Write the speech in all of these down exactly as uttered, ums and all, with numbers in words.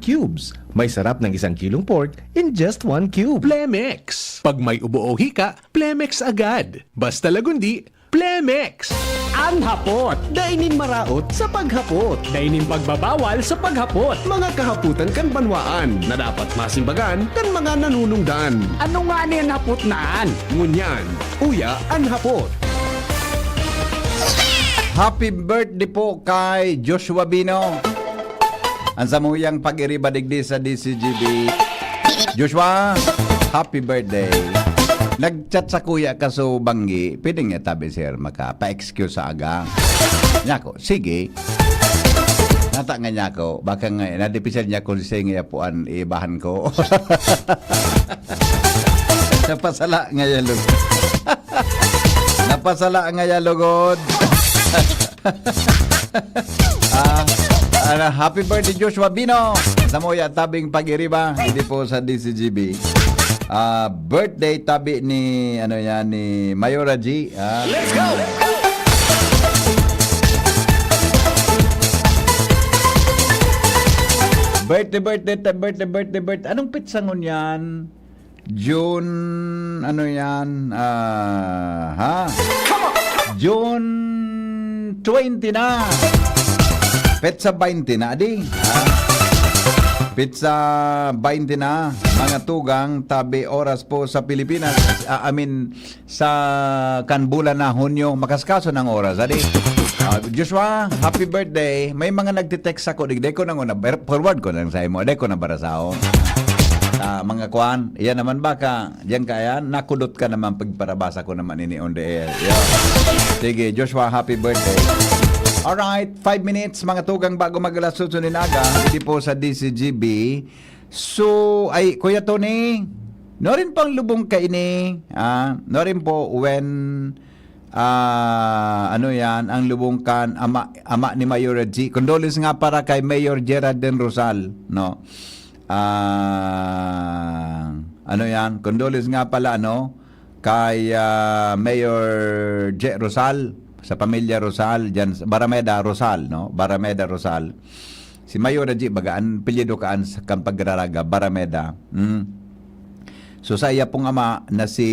Cubes. May sarap ng isang kilong pork in just one cube. Plemex. Pag may ubo o hika, Plemex agad. Basta lagundi, Plemex. An hapot. Dai nin maraot sa paghapot. Dai nin pagbabawal sa paghapot. Mga kahapotan kan banwaan na dapat masimbagan kan mga nanunungdan. Ano nga nin hapot na an? Ngunyan, uya an hapot. Happy birthday po kay Joshua Bino. Ang samuyang pag-iriba digdi sa D C G B. Joshua, happy birthday. Nag-chat sa kuya ka so banggi. Pwede nga tabi, sir, maka pa-excuse sa aga. Niya ako, sige. Nata nga niya ako, baka nga, nadipisal niya kung siya nga yapuan, ibahan ko. Napasala nga yalog. Napasala nga yalugod. Ah, ano, happy birthday, Joshua Bino. Sa Moya, tabing pag-iriba, hindi po sa D C G B. Ah, birthday tabi ni, ano yan, ni Mayora G. Ah. Let's go! Birthday, birthday, ta- birthday, birthday, birthday. Anong pizza ngun yan? June, ano yan? Ah, ha? June twenty na. Petsa twenty na, di? Ha? Petsa twenty na, mga tugang, tabi oras po sa Pilipinas. Ah, I mean, sa kan bulan na Hunyo, makaskaso ng oras, adi? Ah, Joshua, happy birthday. May mga nagtitext ako, di, di ko nang una, ber- forward ko lang sa imo, di ko na barasaon. Ah, mga kwan, yan naman baka, diyan ka yan, nakudot ka naman, pagparabasa ko naman ini on the air. Yo. Sige, Joshua, happy birthday. Alright, five minutes, mga tugang bago mag-alas otso nin aga, hindi po sa D C G B. So, ay, Kuya Tony, no rin pang lubong ka ini, ah, no rin po when, ah, ano yan, ang lubong kan ama, ama ni Mayor G. Condolence nga para kay Mayor Geraldine Rosal, no? Ah, ano yan, condolence nga pala, ano, kay ah, Mayor J. Rosal, sa pamilya Rosal, dyan sa Barameda Rosal, no? Barameda Rosal. Si Mayor G, baga, an apelyido kaan sa kan pagraraga, Barameda. Mm. So, sa iya pong ama na si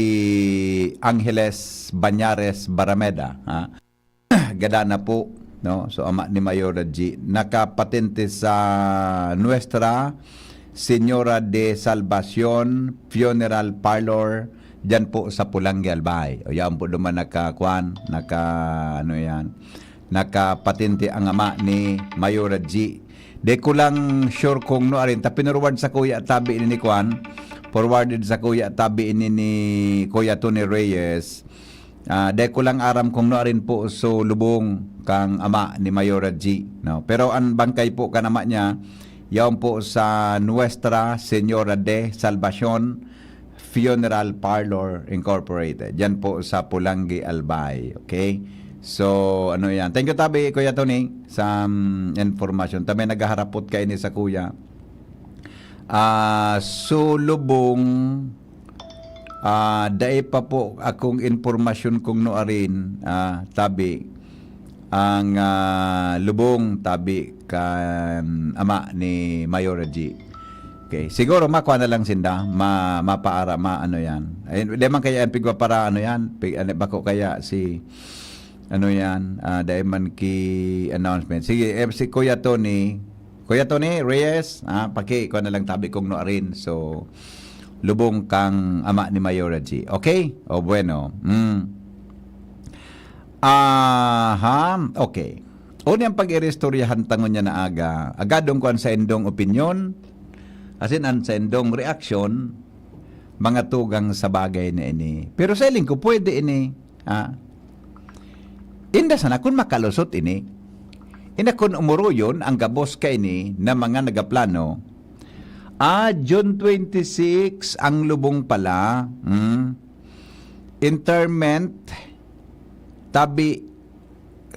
Angeles Bañares Barameda, ha? Gada na po, no? So, ama ni Mayor G, nakapatente sa Nuestra Señora de Salvacion Funeral Parlor, dyan po sa Pulangi, Albay. O, yan po duman naka, kwan, naka, ano yan, nakapatente ang ama ni Mayor G. Di ko lang sure kung no arin, ta pinorward sa kuya tabi ini ni kwan, forwarded sa kuya tabi ini ni Kuya Tony Reyes. Ah, di ko lang aram kung no arin po so lubong kang ama ni Mayor G, no? Pero ang bangkay po kan ama niya, yaon po sa Nuestra Señora de Salvacion Funeral Parlor Incorporated. Diyan po sa Pulangi, Albay. Okay? So, ano yan. Thank you, tabi, Kuya Tony, sa um, information. Tabi, naghaharapot kaini sa kuya. Ah, so, lubong, ah, dai pa po akong impormasyon kung no arin, ah, tabi, ang ah, lubong, tabi, kan ama ni Mayor G. Okay. Siguro, makuha na lang sinda, ma, mapaara, ma, ano yan. Ay, di man kaya ang pigwa para, ano yan, pig, ano, bako kaya si, ano yan, ah, dai man ki announcement. Sige, eh, si Kuya Tony, Kuya Tony Reyes, ah, paki, kuha na lang tabi kung no arin. So, lubong kang ama ni Mayor G. Okay? O bueno. Mm. Aha, okay. Uni ang pag-iristoryahan tangon niya na aga. Agadong ko an saindong opinyon, asin an saindong reaksyon, mga tugang sa bagay na ini. Pero sa iling ko, pwede ini. Ha? Inda sana kun makalusot ini. Inda kun umuruyon ang gabos kaini na mga nagaplano. Ah, June twenty-six ang lubong pala. Hmm. Interment tabi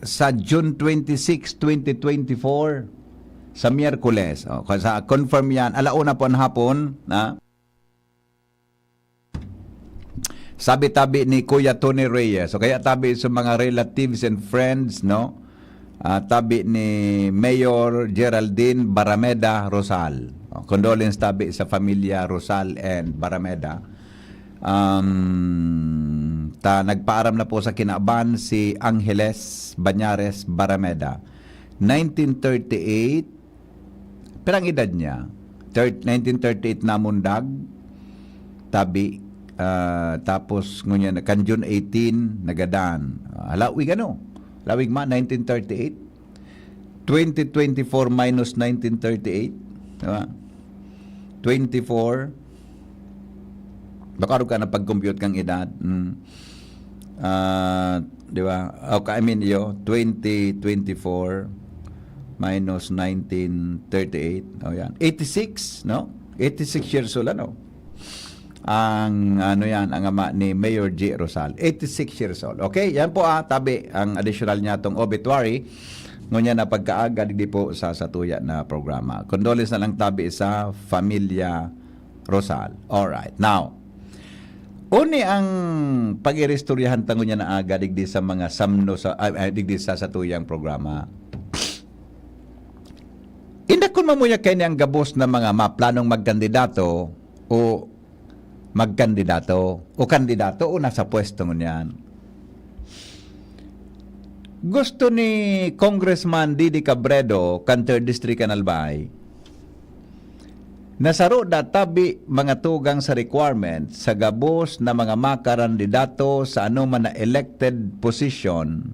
sa June twenty-six, twenty twenty-four, sa Miyerkules. O, sa confirm yan. Ala una po ang hapon, na sabi tabi ni Kuya Tony Reyes. So, kaya tabi sa mga relatives and friends, no? ah, tabi ni Mayor Geraldine Barameda Rosal. Oh, condolence tabi sa familia Rosal and Barameda. Um, ta nagpaaram na po sa kinaban si Angeles Bañares Barameda. Nineteen thirty-eight, pero ang edad niya, thir-, nineteen thirty-eight namundag, tabi, ah, tapos ngunyan, kan June eighteen, nagadan. Ah, halawig ano? Halawig ma, nineteen thirty-eight? Twenty twenty-four minus nineteen thirty-eight, di ba? Twenty-four. Baka rin ka na pag-compute kang edad. Mm. Ah, di ba? Okay, I mean, yo, twenty twenty-four minus nineteen thirty-eight. O yan. Eighty-six, no? Eighty-six years old, ano? Ang, ano yan, ang ama ni Mayor G Rosal. Eighty-six years old. Okay, yan po, ah, tabi ang additional niya tong obituary. Ngunyan na pagkaaga, digdi po sa satuya na programa. Condolence na lang tabi sa familia Rosal. Alright. Now, uni ang pag-iristoryahan ta ngunyan na aga digdi sa mga samno sa, ay, ay, digdi sa satuyang programa. Inda kun mamuya kay niyang gabos na mga maplanong magkandidato o magkandidato o kandidato o nasa pwesto ngunyan. Gusto ni Congressman Didi Cabredo kan Third District kan Albay na saro da tabi mga tugang sa requirement sa gabos na mga makarandidato sa anoman na elected position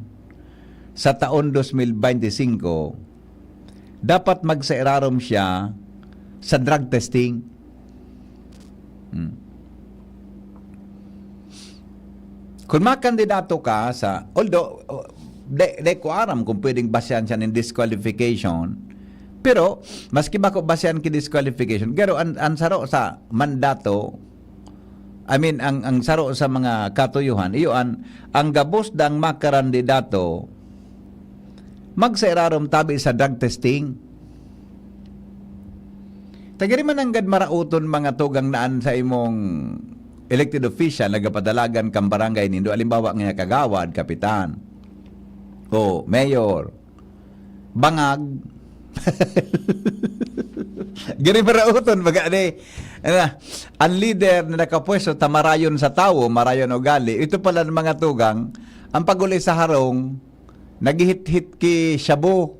sa taon dos mil bente singko, dapat magsairarom siya sa drug testing. Hmm. Kung makandidato ka sa, although, oh, di, di ko aram kung pwedeng basehan siya ng disqualification, pero maski ba ko basehan ki disqualification, pero an, an saro sa mandato, I mean, ang, ang saro sa mga katuyuhan, iyo an, ang gabos dang makarandidato, magsairarom tabi sa drug testing. Tagari man nanggad marauton mga tugang naan sa imong elected official, nagapadalagan kang barangay nindo, alimbawa nga kagawad, kapitan, o mayor, bangag. Giri marauton, baga ni, ano, ang leader na nakapwesto, ta marayon sa tawo, marayon ugali. Ito pala ng mga tugang, ang pag-uli sa harong, naghihit-hit ki shabu.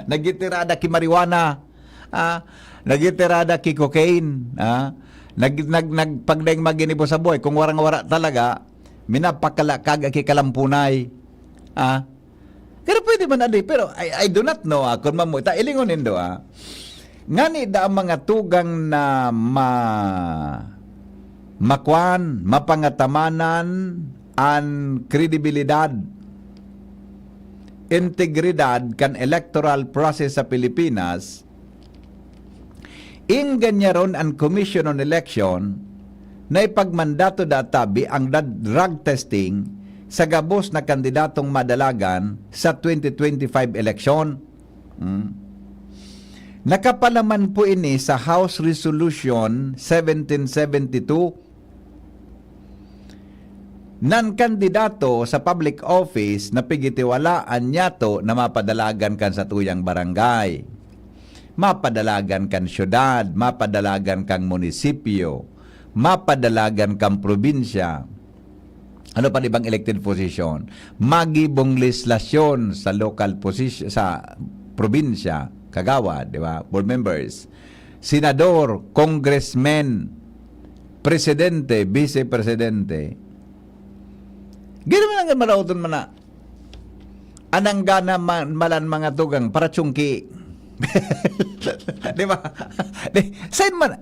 Nagtitirada ki marijuana. Ah, nagtitirada ki cocaine. Ah, nag, nag, nag, pag daing maginibo sa buhay, kung warang-wara talaga, minapakalakag ki kalampunay. Ah, pero pwede man adi, pero I, I do not know, ah, kung mamuta, ilingon nindo, ah. Ngani da ang mga tugang na ma-, makwan, mapangatamanan an kredibilidad, integridad kan electoral process sa Pilipinas, inggan niya ron an Commission on Election na ipagmandato da tabi ang dad-, drug testing sa gabos na kandidatong madalagan sa twenty twenty-five eleksyon. Hmm. Nakapalaman po ini sa House Resolution seventeen seventy-two. Nan kandidato sa public office na pigitiwalaan niyato na mapadalagan kan satuyang barangay, mapadalagan kan syudad, mapadalagan kan munisipyo, mapadalagan kan probinsya. Ano pa di bang elected position? Magibong legislasyon sa local position, sa probinsya, kagawad, di ba? Board members, senador, congressmen, presidente, vice presidente. Gano'n man ang marauton man na. Anang gana ma-, malan mga tugang, para chungki. Di ba? Di, saan man?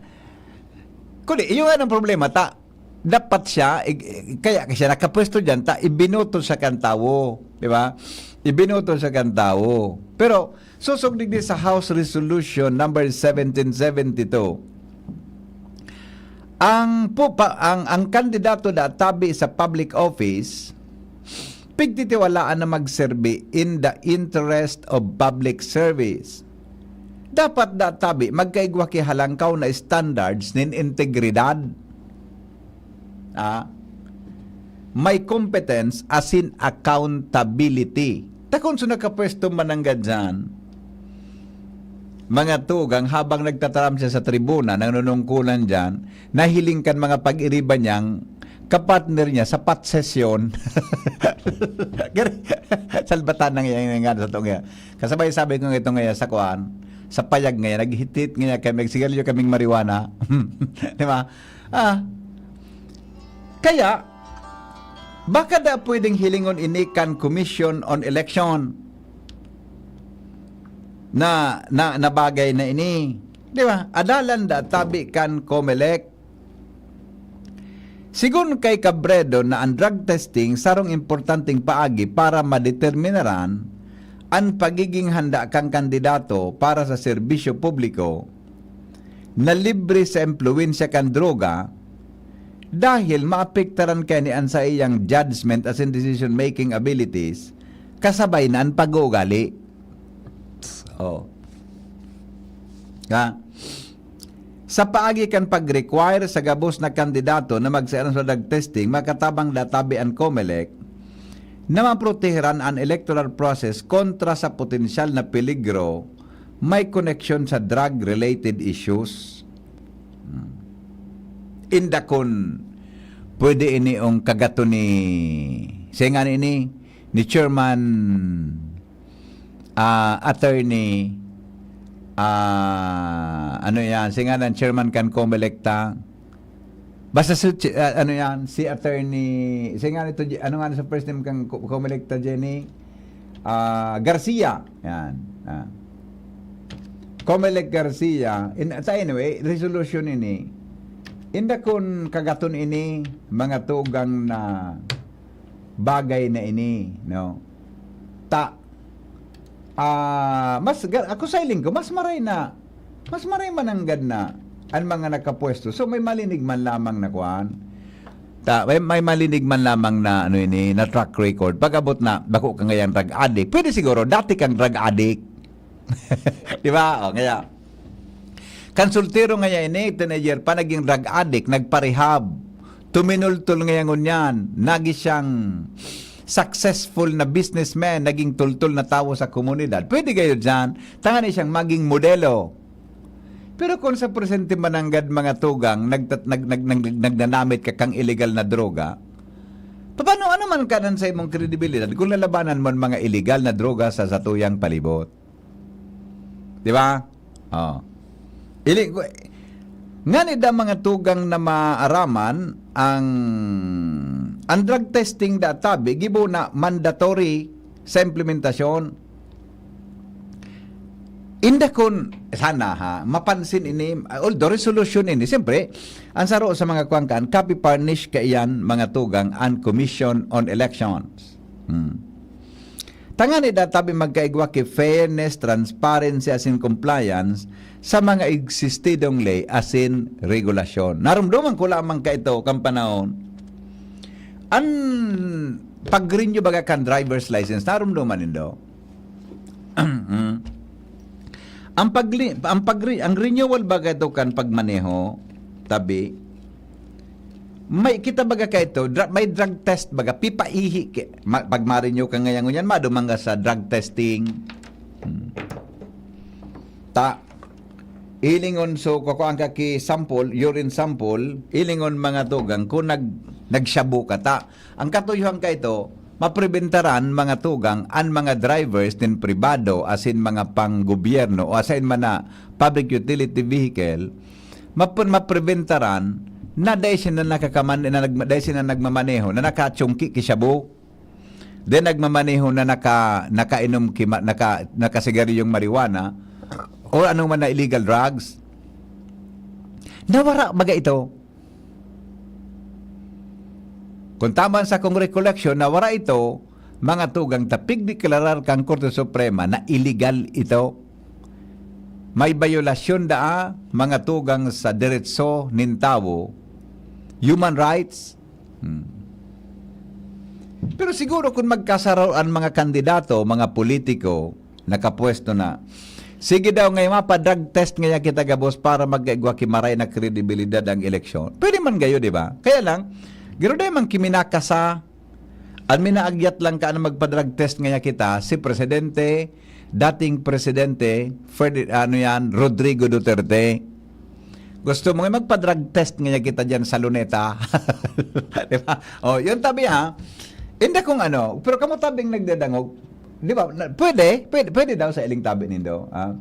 Kundi, yung nga ng problema, ta, dapat siya, ig-, kaya siya nakapwesto dyan, ta, ibinoto siya kan tawo. Di ba? Ibinoto siya kan tawo. Pero, susog digdi sa House Resolution number seventeen seventy-two, ang pu-, pa-, ang, ang kandidato na tabi sa public office, pigtitiwalaan na magserbi in the interest of public service. Dapat da tabi, magkaigwa ki halangkaw na standards nin integridad. Ah, may competence asin accountability. Takon so nakapwesto mananggad dyan, mga tugang, habang nagtataram siya sa tribuna, nanunungkulan dyan, nahiling kan mga pag-iriba niyang kapartner niya sa Pat Sesyon. Gari-, salbatan na ngayon nga sa tunga. Kasabay sabi ko nga ito ngayon sa kuan, sa payag ngayon, naghit-hit ngayon kami, nagsigarilyo kaming marijuana. Di ba? Ah, kaya, baka da pwedeng hilingon ini kan Commission on Election na, na, na bagay na ini. Di ba? Adalan da tabi kan Comelec. Sigon kay Cabredo na ang drug testing sarong importanteng paagi para madeterminaran an pagiging handa kan kandidato para sa serbisyo publiko na libre sa impluwensya kan droga, dahil maapektaran kaya ni an saiyang judgment asin decision-making abilities kasabay na an pag-uugali. Oh. Ha? Sa paagi kan pag-require sa gabos na kandidato na magsairan sa drug testing, makatabang da tabi an Comelec na maproteheran an electoral process kontra sa potensyal na peligro may koneksyon sa drug-related issues. Hmm. Inda kun pwede ini ang kagato ni, siya nga ini, ni Chairman, ah, Attorney, ah, ano yan, siya nga ng Chairman kan Comelec ta. Basta si, chi-, ah, ano yan, si Attorney, siya nga nito, ano nga sa first name kang Co-, Comelec ta, Jenny? Ah, Garcia. Yan. Ah. Comelec Garcia. In, ta anyway, resolution ini. Inda kun kagaton ini, mga tugang na bagay na ini, no? Ta, ah, mas ga-, ako sa hiling ko, mas maray na, mas maray mananggad na an mga nakapwesto. So, may malinig man lamang na kuan. Ta, may, may malinig man lamang na, ano ini, na track record. Pag-abot na, bako ka ngayang drug addict. Pwede siguro, dati kang drug addict. Di ba? O, kaya, kan soltero ngaya ini, teenager pa, naging drug addict, nagpa-rehab. Tuminultol ngaya ngunyan, nagi siyang successful na businessman, naging tultol na tawo sa komunidad. Pwede kayo dyan, tangani siyang maging modelo. Pero kung sa presente mananggad mga tugang, nagtat-, nag-, nag-, nag-, nagnanamit ka kang illegal na droga, paano, ano man kanan sa imong kredibilidad kung lalabanan mo ang mga illegal na droga sa satuyang palibot? Di ba? Oh. Ili-, ngani da mga tugang na maaraman ang, ang drug testing da tabi, gibo na mandatory sa implementasyon. Inda kun, sana ha, mapansin ini, although resolution ini, siyempre, ang saro sa mga kuwan kan, copy punish kaiyan mga tugang an Commission on Elections. Hmm. Tangani da tabi magkaigwa ki fairness, transparency, asin compliance sa mga existidong ley asin regulasyon. Narumduman ko lamang kaito kan panahon. An pag-renew baga kan driver's license, narumduman nindo? Mm. Ang pagli-, ang pagre-, ang renewal baga ito kan pagmaneho, tabi, may kita baga kaito, dra-, may drug test baga, pipaihi ki-, ma-, pag ma-renew ka ngayon, ngunyan, maduman ka sa drug testing. Hmm. Ta, ilingon, so, kukuhaan ka ki sample, urine sample, ilingon mga tugang, kung nag-, nagshabu ka, ta, ang katuyuhan kaito, mapreventaran mga tugang an mga drivers nin pribado asin mga panggobyerno o asin man na public utility vehicle, map-, mapreventaran na dai sinda nakakaman-, na nagma-, dai sinda nagmamaneho na nakatsungki ki shabu, then nagmamaneho na naka-, nakainom ki ma-, naka-, nakasigarilhong marijuana or anong man na illegal drugs. Nawara baga ito. Kung tama sa kong recollection, nawara ito, mga tugang, ta pigdeklarar kan Korte Suprema na illegal ito. May bayolasyon daa, mga tugang, sa deretso nin tawo, human rights. Hmm. Pero siguro kung magkasaraw an mga kandidato, mga politiko, nakapwesto na, sige daw, ngay mapa-drug test ngaya kita gabos para magkaigwa ki maray na kredibilidad ang eleksyon. Pwede man gayo, di ba? Kaya lang, garo dai man ki minakasa An minaagyat lang ka na magpa-drug test ngaya kita, si Presidente, dating Presidente, Ferdi-, ano yan, Rodrigo Duterte. Gusto mo nga magpa-drug test ngaya kita dyan sa Luneta? Di ba? O, yun tabi ha. Hindi kung ano, pero kamo tabing nagdadangog, di ba? Na, pwede, pwede, pwede daw sa iling tabi nindo. Ah.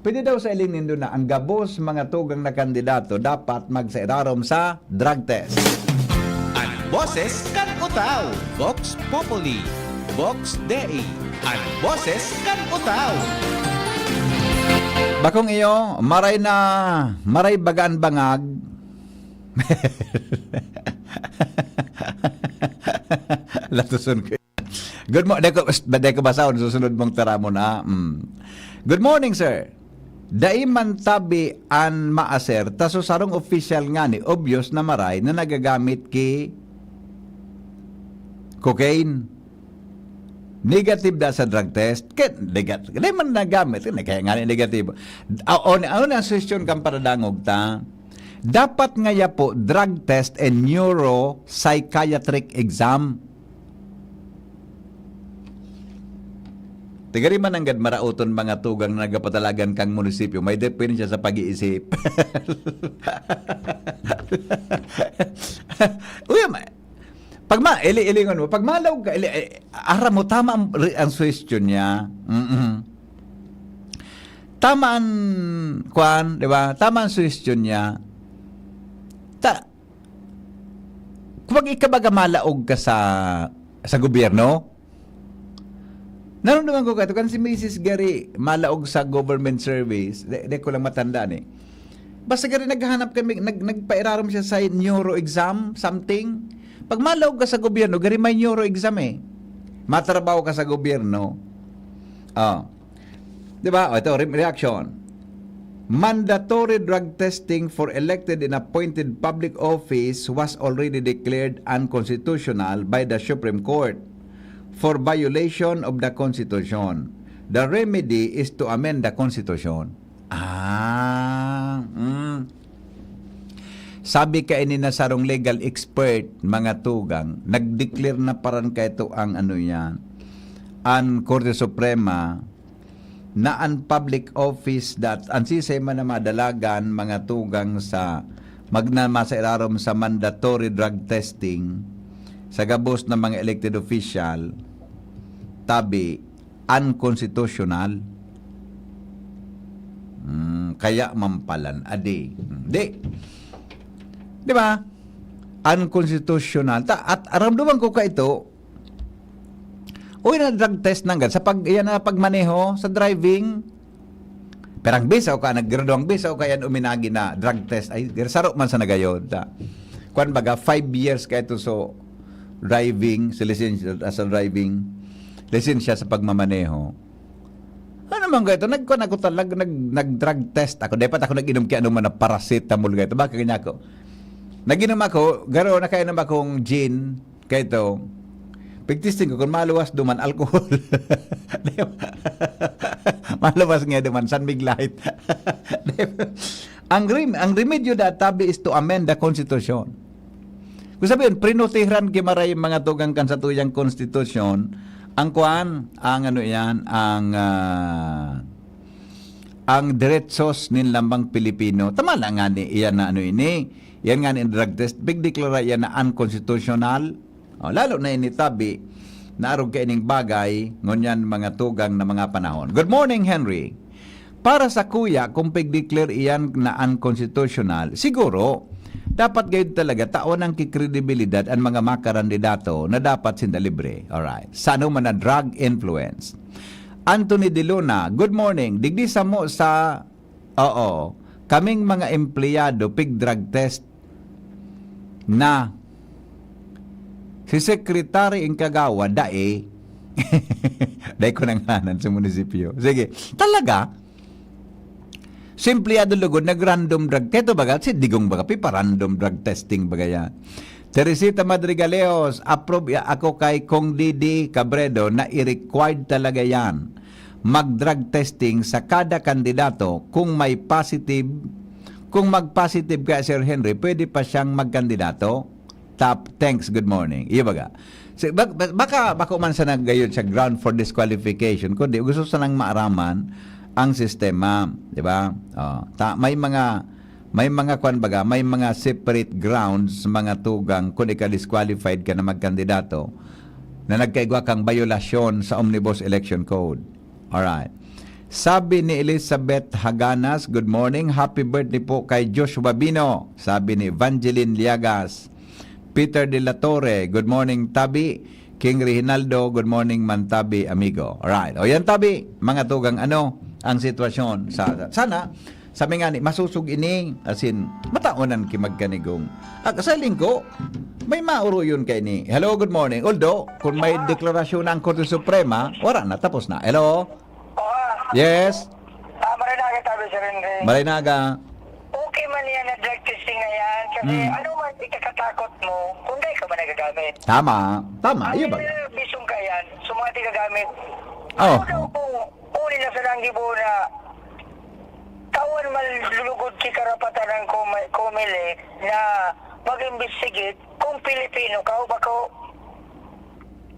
Pwede daw sa iling nindo na ang gabos mga tugang na kandidato dapat magsairarom sa drug test. An boses kan Utao, Vox Populi, Vox Dei, an boses kan Utao. Bakong iyo, maray na, maray bagaan bangag. Latuson ko. Good mo-, dai ko, dai ko basahon, susunod mong taramon, ah. Mm. Good morning, sir. Dai man tabi an maaser, ta so sarong opisyal ngani, obvious na maray na nagagamit ki cocaine. Negative da sa drug test. Kaya, negat-, dai man nagamit, kaya ngani negatibo. Ah, o, ano ang suhestyon kan paradangog ta? Dapat ngaya po drug test and neuropsychiatric exam. Tigari man nanggad maraoton mga tugang na nagapatalagan kang munisipyo, may depensa sa pag-iisip. Uy, ma-, pag ma-, ili-ilingon mo, pag malaog ka, ili-, eh, aram mo, tama ang, ang suhestyon niya. Mm-mm. Tama ang, kwan, di ba? Tama ang suhestyon niya. Ta-, Kapag ikabaga malaog ka sa, sa gobyerno, naramdaman ko kaito, kan si Misis Gary malaog sa government service, di, di ko lang matandaan eh. Basta gari naghahanap kami, nag, nagpairarom siya sa neuro exam, something. Pag malaog ka sa gobyerno, gari may neuro exam eh. Matrabaho ka sa gobyerno. Oh. Di ba? O, ito, re-, reaction. Mandatory drug testing for elected and appointed public office was already declared unconstitutional by the Supreme Court for violation of the Constitution. The remedy is to amend the Constitution. Ah, mm. Sabi kaini na sarong legal expert, mga tugang, nag-declare na paran kaito ang ano yan, ang Korte Suprema, na an public office dat-, an sisay man na madalagan, mga tugang sa magna-, masairarom sa mandatory drug testing sa gabos na mga elected official, tabi, unconstitutional. Hmm, kaya mampalan, adi. Hmm, di. Di ba? Unconstitutional. Ta-, at aramdaman ko ka ito, uy, na drug test nanggad. Sa pag, yan na pagmaneho, sa driving, perang bisa o ka, naggraduang bisa o ka yan uminagi na drug test. Ay, saro man sa nagayon. Ta. Kwan baga, five years ka ito, so, driving, sa lisensya, sa driving, lisensya sa pagmamaneho. Ano man kayo ito? Nagkuan ako talag, nag, nag-drug test ako. Dapat ako nag-inom kaya ano man na paracetamol kayo ito. Baka kanya ako. Nag-inom ako, garo, nakainom akong gin, kayo ito. Pag-testing ko kung maluwas duman, alcohol. Di ba? Maluwas nga duman, San Mig Light. Di ba? Ang rem-, ang remedyo da tabi is to amend the constitution. Kung sabihin, prinutiran ki maray mga tugang kan sa tuyang konstitusyon, ang kuan, ang ano yan, ang, ah, ang diretsos nin lambang Pilipino. Tama na nga ni, iyan na ano ini, iyan nga ni drug test, pigdeklara iyan na unconstitutional. O, lalo na ini tabi, naarog ka ining bagay, ngunyan mga tugang na mga panahon. Good morning, Henry. Para sa kuya, kung pag-declare iyan na unconstitutional, siguro, dapat gayud talaga taon ang kikredibilidad ang mga makarandidato na dapat sinda libre. Alright. Sa ano man na drug influence. Anthony De Luna, good morning. Digdi samo sa, oo, kaming mga empleyado, pig drug test na si Secretary Ingkagawa, dai. Dai ko nang nganan sa munisipyo. Sige, talaga? Simpleyado lugod, nag-random drug. Kaya ito baga, si Digong baga, pipa-random drug testing baga yan. Teresita Madrigaleos, approve ya ako kay Kong Didi Cabredo na i-required talaga yan. Mag-drug testing sa kada kandidato kung may positive, kung mag-positive ka, Sir Henry, pwede pa siyang magkandidato? Top, thanks, good morning. Iyo baga. Si, bak-, bak-, baka, bako man sa naggayon sa ground for disqualification, kundi gusto sanang maaraman ang sistema, di ba? Oh, ta-, may mga, may mga kwan baga, may mga separate grounds, mga tugang, kung ika-disqualified ka na magkandidato, na nagkaigwa kang bayolasyon sa Omnibus Election Code. Alright. Sabi ni Elizabeth Haganas, "Good morning, happy birthday po kay Joshua Bino." Sabi ni Evangeline Liagas, Peter de la Torre, "Good morning, Tabi." King Reginaldo, "Good morning man, Tabi, amigo." Alright. O yan, Tabi, mga tugang, ano ang sitwasyon sa, sana, sabi nga ni, masusog ini, as in, mataonan ki magkanigong. Ag, sa linggo, may maoroyon kay ni. Hello, good morning. Although, kung may deklarasyon na ang Korte Suprema, wala na, tapos na. Hello? Ah, Yes? ah, Maray na kita, Sir Henry. Maray na aga. Okay man yan na drug testing na yan. Kasi Mm. ano man ikakatakot mo, kung dai ka man nagagamit. Tama. Tama. Ang Iyo ba? Bisong ka yan, sa mga di gagamit. Oh. Ano daw kung uli na sa langgibo na tawan malulugod ki karapatan ng Comelec na mag-investigate kung Pilipino ka o bako.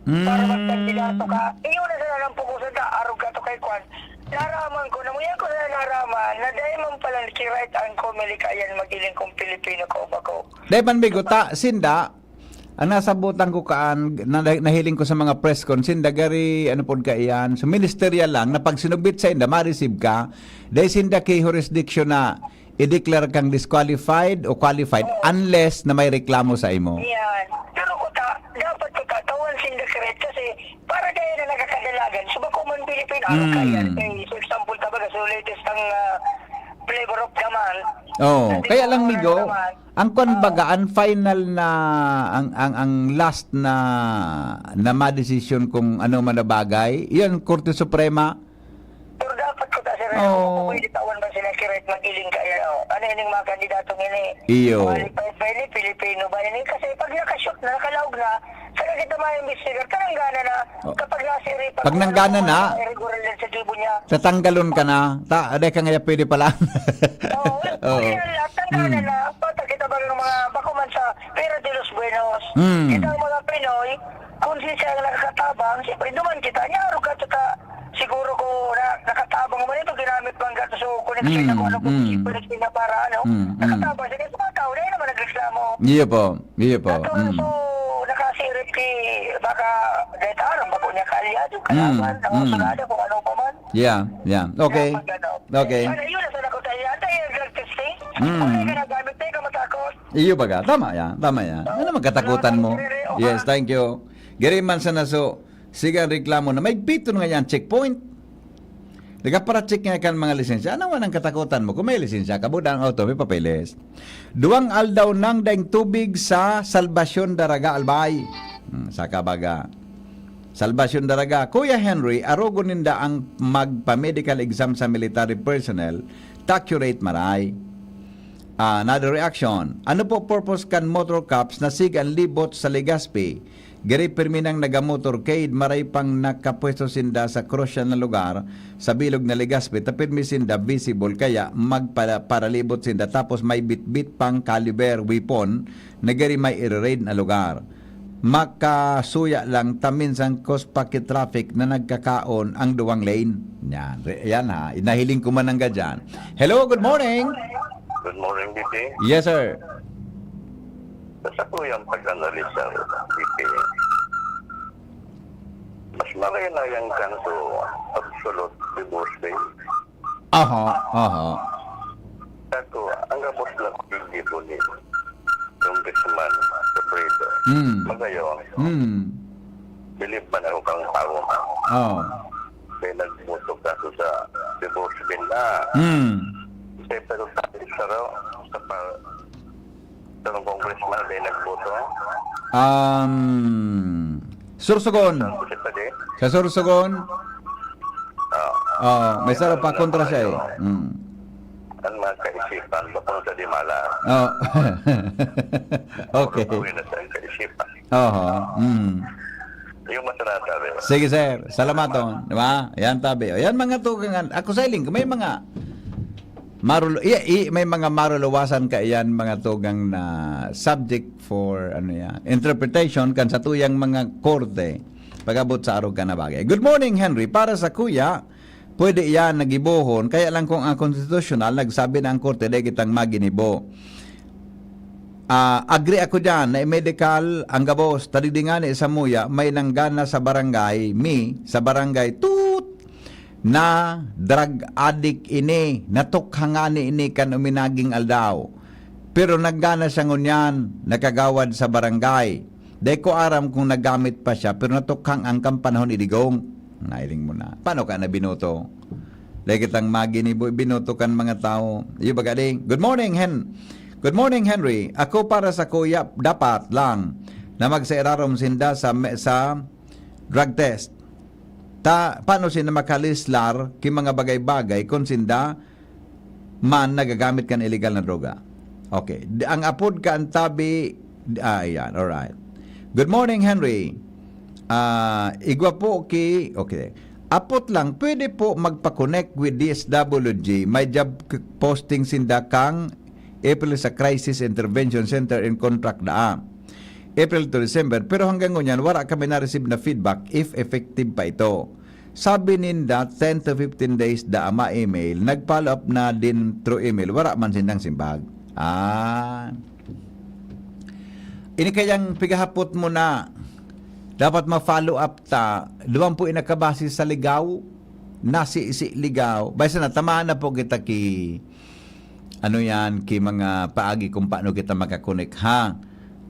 Para magkandidato ka. Iyo na sana lang pukusan ta, arog ka to kay Kwan. Naraman ko, namuya ko na naraman, na dahil man pala ki-right ang Comelec, ayan, magiling kung Pilipino ka o bako. Dahil man bigo, ta, sinda, ang nasabutan ko kaan, na, nahiling ko sa mga press con, sinda gari, ano pod ka iyan, so ministerial lang, na pag sinubmit sa inda, ma-receive ka, dahil sinda ki jurisdiction na i-declare kang disqualified o qualified Oo. unless na may reklamo sa imo. Yan. Pero kuta, dapat kuta, tawan sinda kiret kasi para dahil na nagkakadalagan, so bako man Pilipino, ano Mm. kaya? Eh, so example, tabaga, so latest ang ah, flavor of the month. Oh, Nandito kaya lang, ang Migo, naman. ang kwan Ah. baga, ang final na, ang, ang, ang last na, na madesisyon kung ano man na bagay, yan, Korte Suprema. Pero dapat ko ta, sir, Oo. ano, pwede tawan ba sila kiret mag-iling kaya? Oh? Ano yun yung mga kandidatong ini? Iyo. Qualified ba ini? Pilipino ba ini? Kasi pag nakashoot na, nakalaog na, saka kita maimbestigar, tananggana na, Oh. kapag nasiripan Pag mo nanggana na, na, irregular din sa gibo niya. Tatanggalon ka na. Ta, aday ka ngaya pwede pala. Oo, Oo. Kaya lahat, tanggana Mm. na, pata kita ba yung mga bakuman sa Pera de los Buenos? Mm. Kita ang mga Pinoy, kung siya ang nakakatabang, siyempre, duman kita, niya, arog ka, tsaka, siguro ko na nakatabang man ito, ginamit man ka, so, connection Mm, ako, ano, kung Mm. connection na para, ano, Mm, mm. nakatabang siya, kasi mga tao, dahil naman nagreklamo. Iyo po, iyo po. Ato, Mm. so, nakasirip ki, baka, dahil aram ba po niya, kaalyado, Mm, kalaban, ang mm. Sunada, kung ano pa man. Yeah, yeah. Okay. Dapat, ano. Okay. Sana yun, nasa nakot ay, antay yung drug testing. Mm. Okay ka na gamit, di ka matakot. Iyo baga, tama yan, tama yan. Ano man katakutan mo? Yes, thank you. Giri man sa naso, sige ang reklamo na may biton nga yan, checkpoint. Nagapara-check nga kan mga lisensya. Ano man ang katakutan mo? Kung may lisensya ka, buda ang auto, may papeles. Duwang aldaw nang daing tubig sa Salvacion Daraga, Albay. Hmm, saka baga. Salvacion Daraga, Kuya Henry, arogon ninda ang magpa-medical exam sa military personnel, ta curate maray. Ah, another reaction. Ano po purpose kan motor cops na sig ang libot sa Legazpi? Giri pirmi nang nagamotorcade, maray pang nakapwesto sinda sa krusyal na lugar sa bilog na Legazpi, ta pirmi sinda visible, kaya magpa-, paralibot sinda, tapos may bitbit pang caliber weapon na giri may ire-raid na lugar. Makasuya lang ta minsan cause pa ki traffic na nagkakaon ang duwang lane. Yan. Re-, yan ha. Nahiling ko man ang gadyan. Hello, good morning. Good morning, B P. Yes, sir. Sa sakuyang pag-analisa, B P, mas malay na yang kanto absolute divorce rate. Aha, aha. Sako, ang gabos na paggibo ni Congressman Robredo. Mm. Magayon, Mm. bilib man ako kang tao, ha? Oh. Kaya nagboto ka sa divorce bill na. Mm. Kasi pero sa isa raw, sa pa-, sa congressman, kaya nagboto. Um, Sorsogon. Saan ko siya pwede? Sa Sorsogon? Ah. Oo, may sarap pa, kontra siya eh. Mm. Ang mga kaisipan, bakong sa Dimala. Oh. Okay. Bakong na sa kaisipan. Oho. Mm. Yung masarap, sabi. Sige, sir. Salamaton. Di ba? Yan, tabi. O, yan, mga tugangan. Ako sa iling, may mga Marul-, i, i, may mga maruluwasan kaiyan, mga tugang na subject for, ano yan, interpretation kan satuyang mga korte pag-abot sa arog ka na bagay. Good morning, Henry. Para sa kuya, pwede yan nagibohon. Kaya lang kung ang konstitusyonal, nagsabi na ang korte, dai kitang maginibo. Ah, agree ako dyan na medical ang gabos. Tadidi nga ni sa muya, may nanggana sa barangay, mi, sa barangay, tut! Na drug addict ini, natukhang ngani ini kan uminaging aldaw. Pero nanggana siya ngunyan, nakagawad sa barangay. Dai ko aram kung nagamit pa siya, pero natukhang ang kan panahon idigong. Nailing mo na. Paano ka na binoto? Dai kitang maginibo, binoto kan mga tao. Iyo baga di? Good morning, Hen. Good morning, Henry. Ako para sa kuya, dapat lang na magsairarom sinda sa, me-, sa drug test. Ta, paano sinda makalislar ki mga bagay-bagay kung sinda man nagagamit kan illegal na droga? Okay. Di, ang apod ka ang tabi, ah, ayan, alright. Good morning, Henry. Ah, igwa po ki, okay. Apot lang, pwede po magpa-connect with D S W G. May job k-, posting sinda kang April sa Crisis Intervention Center in contract daa. April to December. Pero hanggang ngunyan, wala kami na-receive na feedback if effective pa ito. Sabi ninda, ten to fifteen days daa ma-email. Nag-follow up na din through email. Wala man sindang simbag. Ah. Ini kayang pigahapot mo na dapat ma-follow up ta. Duman po inakabase sa ligaw, nasi-, si ligaw. Bay sana, tamaan na po kita ki, ano yan, ki mga paagi kung paano kita makakonek, ha?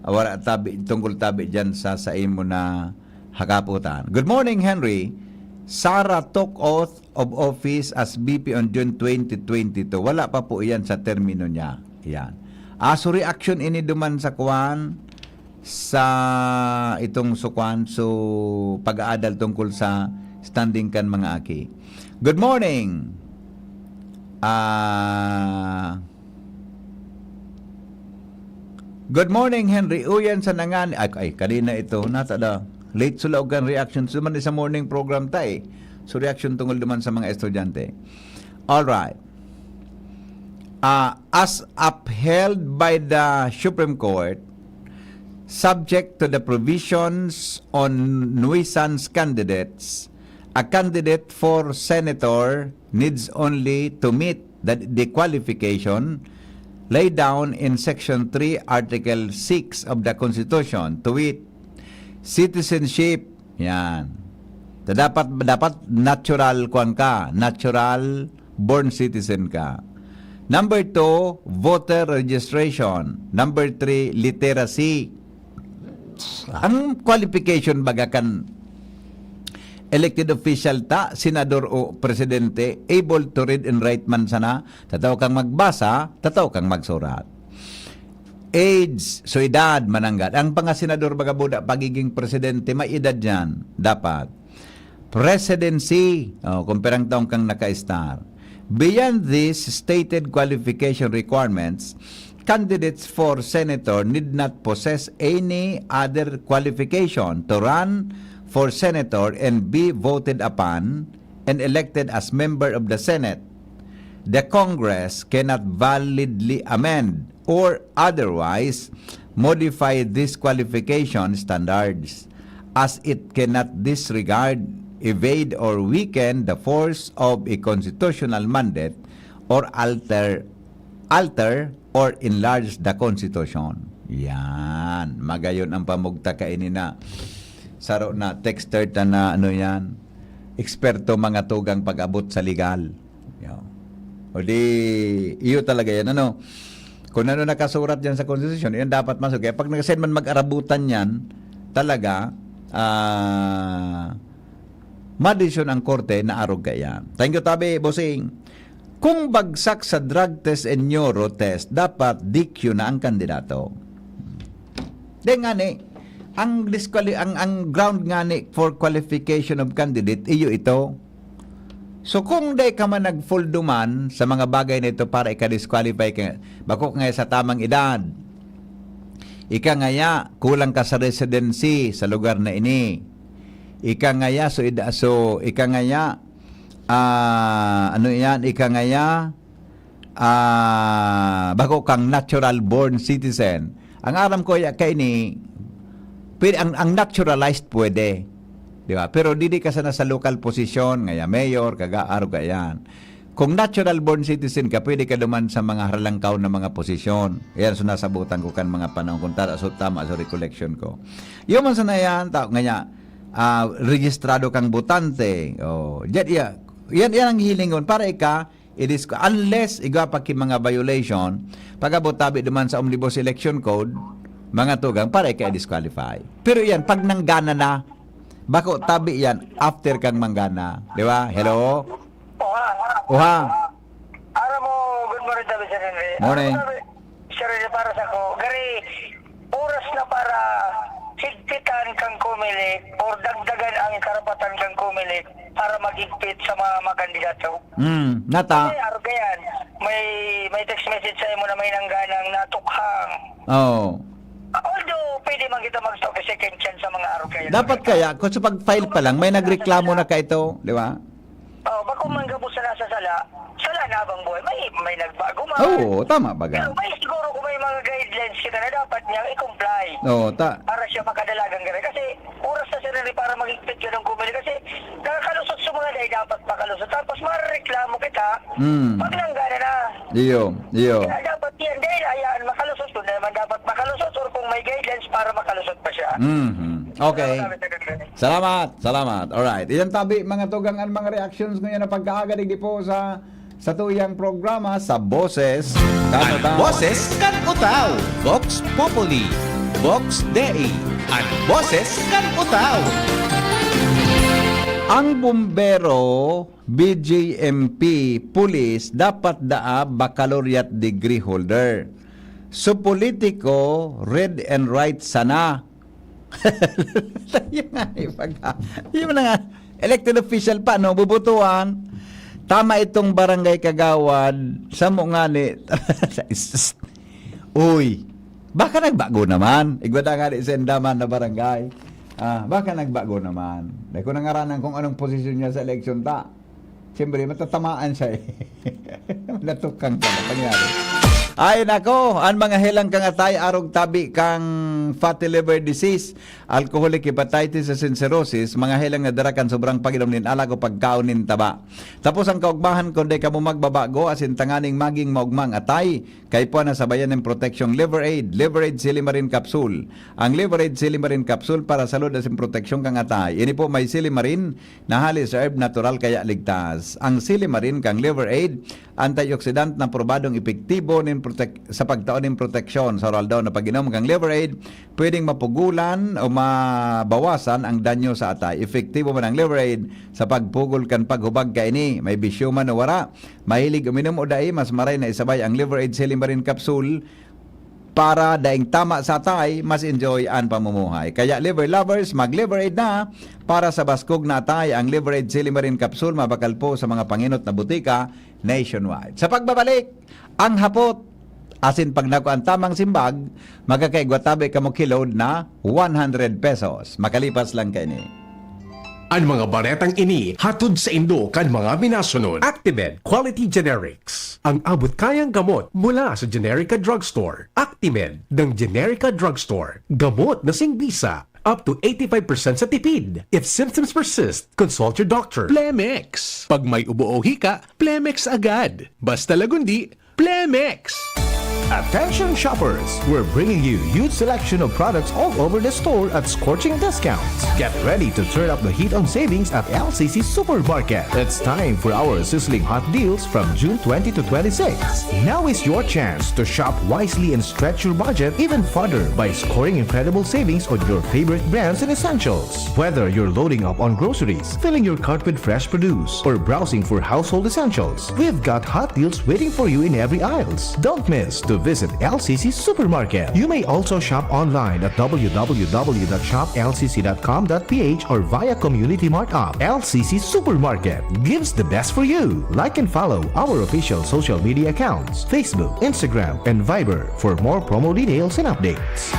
Wala tabi, tungkol tabi dyan sa, sa imo na hakaputan. Good morning, Henry. Sara took oath of office as V P on June twenty twenty-two. Wala pa po iyan sa termino niya. Yan. Ah, so reaction ini duman sa kwan, sa itong sukwan, so pag-aadal tungkol sa standing kan mga aki. Good morning. Ah, good morning, Henry. Uyan sa nangan-, ay, ay, kanina ito, nata da. Late sila og kan reaction. So, man sa morning program ta eh. So, reaction tungkol duman sa mga estudyante. All right. Ah, as upheld by the Supreme Court, subject to the provisions on nuisance candidates, a candidate for senator needs only to meet the, the qualification laid down in Section three, Article six of the Constitution, to wit, citizenship. Yan. Ta dapat, dapat natural kwan ka, natural born citizen ka. Number two, voter registration. Number three, literacy. Ang qualification baga kan elected official ta, senador o presidente, able to read and write man sana, tatao kang magbasa, tatao kang magsurat. Age, so edad, mananggad. Ang mga senador baga buda, pagiging presidente, may edad yan, dapat. Presidency, oh, kung pirang taon kang naka-star. Beyond these stated qualification requirements, candidates for senator need not possess any other qualification to run for senator and be voted upon and elected as member of the Senate. The Congress cannot validly amend or otherwise modify these qualification standards, as it cannot disregard, evade, or weaken the force of a constitutional mandate or alter, alter or enlarge the Constitution. Yan. Magayon ang pamugta kaini na saro na texter ta na ano yan, eksperto mga tugang pag-abot sa legal. Yo. O di, iyo talaga yan. Ano? Kung ano nakasurat dyan sa konstitusyon, yan dapat masok. Kaya pag nag-send man mag-arabutan yan, talaga, ah, madesisyon ang korte na arog ka yan. Thank you, Tabi, Bossing. Kung bagsak sa drug test and neuro test, dapat D Q na ang kandidato. Di nga ni, ang, disquali-, ang, ang ground nga ni for qualification of candidate, iyo ito. So, kung di ka man nag-full duman sa mga bagay na ito para ika-disqualify ka, bako nga sa tamang edad, ika ngaya, kulang ka sa residency sa lugar na ini. Ika ngaya, so, ida-, so, ika ngaya, ah, ano yan? Ika ngaya, ah, bako kang natural born citizen. Ang aram ko, ya, kaini, pwede, ang, ang naturalized pwede. Di ba? Pero didi ka sana sa local position, ngaya mayor, kaga, arog ka yan. Kung natural born citizen ka, pwede ka duman sa mga haralangkaw na mga posisyon. Yan, so nasabutan ko kan mga panahon kung tara, so tama, so recollection ko. Yung man sana yan, ta, ngaya, ah, registrado kang botante. Oh, yan, yan, yan ang hilingon. Para ika, i-disqu-, unless igwa pa ki mga violation, pag-abot tabi duman sa Omnibus Election Code, mga tugang, para ika i-disqualify. Pero yan, pag nanggana na, bako tabi yan, after kang manggana. Di ba? Hello? Oha. Oha. Aram mo, good morning, David Sir Henry. Morning. Aram mo, David Sir Henry, para sa ko, gari, oras na para higpitan kang Comelec or dagdagan ang karapatan kang Comelec para maghigpit sa mga, mga kandidato. Hmm, nata. Kasi, aro ka yan, may, may text message sa imo na may nangganang natukhang. Oo. Although, pwede man kita mag-stop a second chance sa mga aro ka yan. Dapat kaya, kung sa pag-file pa lang, may nagreklamo na ka ito, di ba? Oh, bako man gabos na nasa sala, sala na habang buhay. May, may nagbago man. Oo, tama baga. Pero may siguro kung may mga guidelines kita na dapat niyang i-comply. Oo, ta- Para siya makadalagan ka rin. Kasi oras na sila rin para maghigpit ka ng Comelec. Kasi nakakalusot sa mga dahil dapat makalusot. Tapos marereklamo kita Mm. pag nanggana na. Iyo, iyo. Kaya dapat yan, dahil hayaan makalusot. Kung naman dapat makalusot or kung may guidelines para makalusot pa siya. Mhm. Okay. Salamat, Sir Henry. Salamat, salamat. Alright. Iyan tabi, mga tugang, ang mga reactions ngayon na pagkaaga digdi po sa, sa tuyang programa, sa Boses kan An Utaw. Boses kan Utaw. Vox Populi. Vox Dei. An Boses kan Utaw. Ang bumbero, B J M P, pulis, dapat daa baccalaureate degree holder. So, politiko, read and write sana. Yun nga, eh, pag, yun na nga, elected official pa, no, bubutuan. Tama itong barangay kagawad, samo nga ni, uy, baka nagbago naman. Igwa na nga ni Sendaman na barangay. Ah, baka nagbago naman. Dahil ko nangaranan kung anong posisyon niya sa eleksyon ta. Siyempre, matatamaan siya eh. Natukang ka na pangyari. Ay, nako, ang mga helang kang atay, arog tabi kang fatty liver disease, alcoholic hepatitis, asin cirrhosis, mga helang na dara kan sobrang pag-inom nin alak o pagkaon nin taba. Tapos ang kaugmahan, kung di ka mo magbabago, asin tanganing maging maugmang atay, kaipuhan na sabayan nin proteksyong Liver Aid, Liver Aid Silimarin Capsule. Ang Liver Aid Silimarin Capsule para salud asin proteksyon kang atay. Ini po may silimarin na hali sa herb natural kaya ligtas. Ang silimarin kang Liver Aid, antioxidant na probadong epektibo nin protek-, sa pagtao nin proteksyon. Sa oral daw na pag-inom kang Liver Aid, pwedeng mapugulan o mabawasan ang danyo sa atay. Epektibo man ang Liver Aid sa pagpugol kan paghubag kaini. May bisyo man o wara, mahilig uminom o dai, mas maray na isabay ang Liver Aid Silimarin Capsule para daing tama sa atay, mas enjoy an pamumuhay. Kaya Liver Lovers, mag-Liver Aid na! Para sa baskog na atay, ang Liver Aid Silimarin Capsule mabakal po sa mga pangenot na butika nationwide. Sa pagbabalik, ang hapot, asin pag naku an tamang simbag, magkakaigwa tabi kamo ki load na one hundred pesos. Makalipas lang kaini. An mga baretang ini hatod saindo kan mga minasunod. Actimed Quality Generics, ang abot kayang gamot mula sa Generica Drugstore. Actimed ng Generica Drugstore. Gamot na singbisa. Up to eighty-five percent sa tipid. If symptoms persist, consult your doctor. Plemex. Pag may ubo o hika, Plemex agad. Basta Lagundi, Plemex. Attention shoppers! We're bringing you huge selection of products all over the store at scorching discounts. Get ready to turn up the heat on savings at L C C Supermarket. It's time for our sizzling hot deals from June twenty to twenty-six. Now is your chance to shop wisely and stretch your budget even further by scoring incredible savings on your favorite brands and essentials. Whether you're loading up on groceries, filling your cart with fresh produce, or browsing for household essentials, we've got hot deals waiting for you in every aisles. Don't miss to visit L C C Supermarket. You may also shop online at w w w dot shop l c c dot com dot p h or via Community Mart app. L C C Supermarket gives the best for you. Like and follow our official social media accounts, Facebook, Instagram, and Viber for more promo details and updates.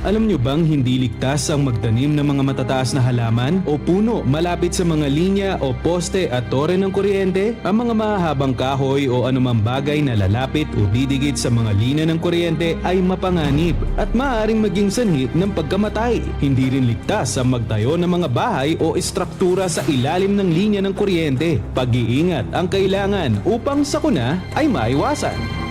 Alam nyo bang hindi ligtas ang magtanim ng mga matataas na halaman o puno malapit sa mga linya o poste at tore ng kuryente? Ang mga mahahabang kahoy o anumang bagay na lalapit o didikit sa mga linya ng kuryente ay mapanganib at maaaring maging sanhi ng pagkamatay. Hindi rin ligtas ang magtayo ng mga bahay o estruktura sa ilalim ng linya ng kuryente. Pag-iingat ang kailangan upang sakuna ay maiwasan.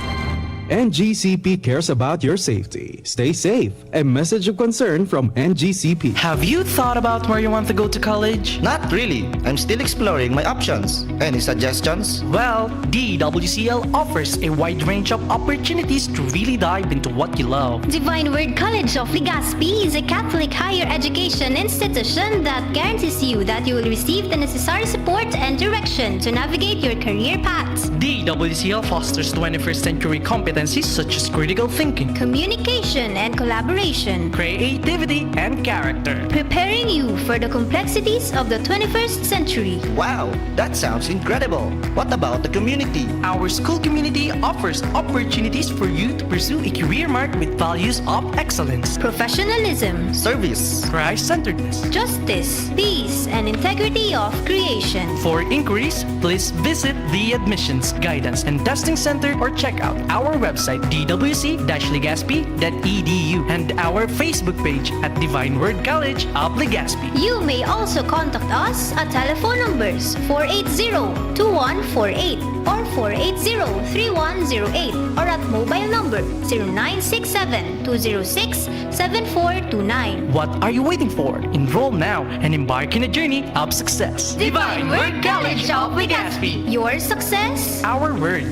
N G C P cares about your safety. Stay safe. A message of concern from N G C P. Have you thought about where you want to go to college? Not really. I'm still exploring my options. Any suggestions? Well, D W C L offers a wide range of opportunities to really dive into what you love. Divine Word College of Legazpi is a Catholic higher education institution that guarantees you that you will receive the necessary support and direction to navigate your career path. D W C L fosters twenty-first century competencies such as critical thinking, communication and collaboration, creativity, and character. Preparing you for the complexities of the twenty-first century. Wow, that sounds incredible. What about the community? Our school community offers opportunities for you to pursue a career marked with values of excellence, professionalism, service, Christ-centeredness, justice, peace, and integrity of creation. For inquiries, please visit the Admissions, Guidance, and Testing Center or check out our website, d w c dash legazpi dot e d u, and our Facebook page at Divine Word College of Legazpi. You may also contact us at telephone numbers four eight zero two one four eight or four eight zero three one zero eight or at mobile number zero nine six seven two zero six seven four two nine. What are you waiting for? Enroll now and embark in a journey of success. Divine Word College of Legazpi. Your success, our word.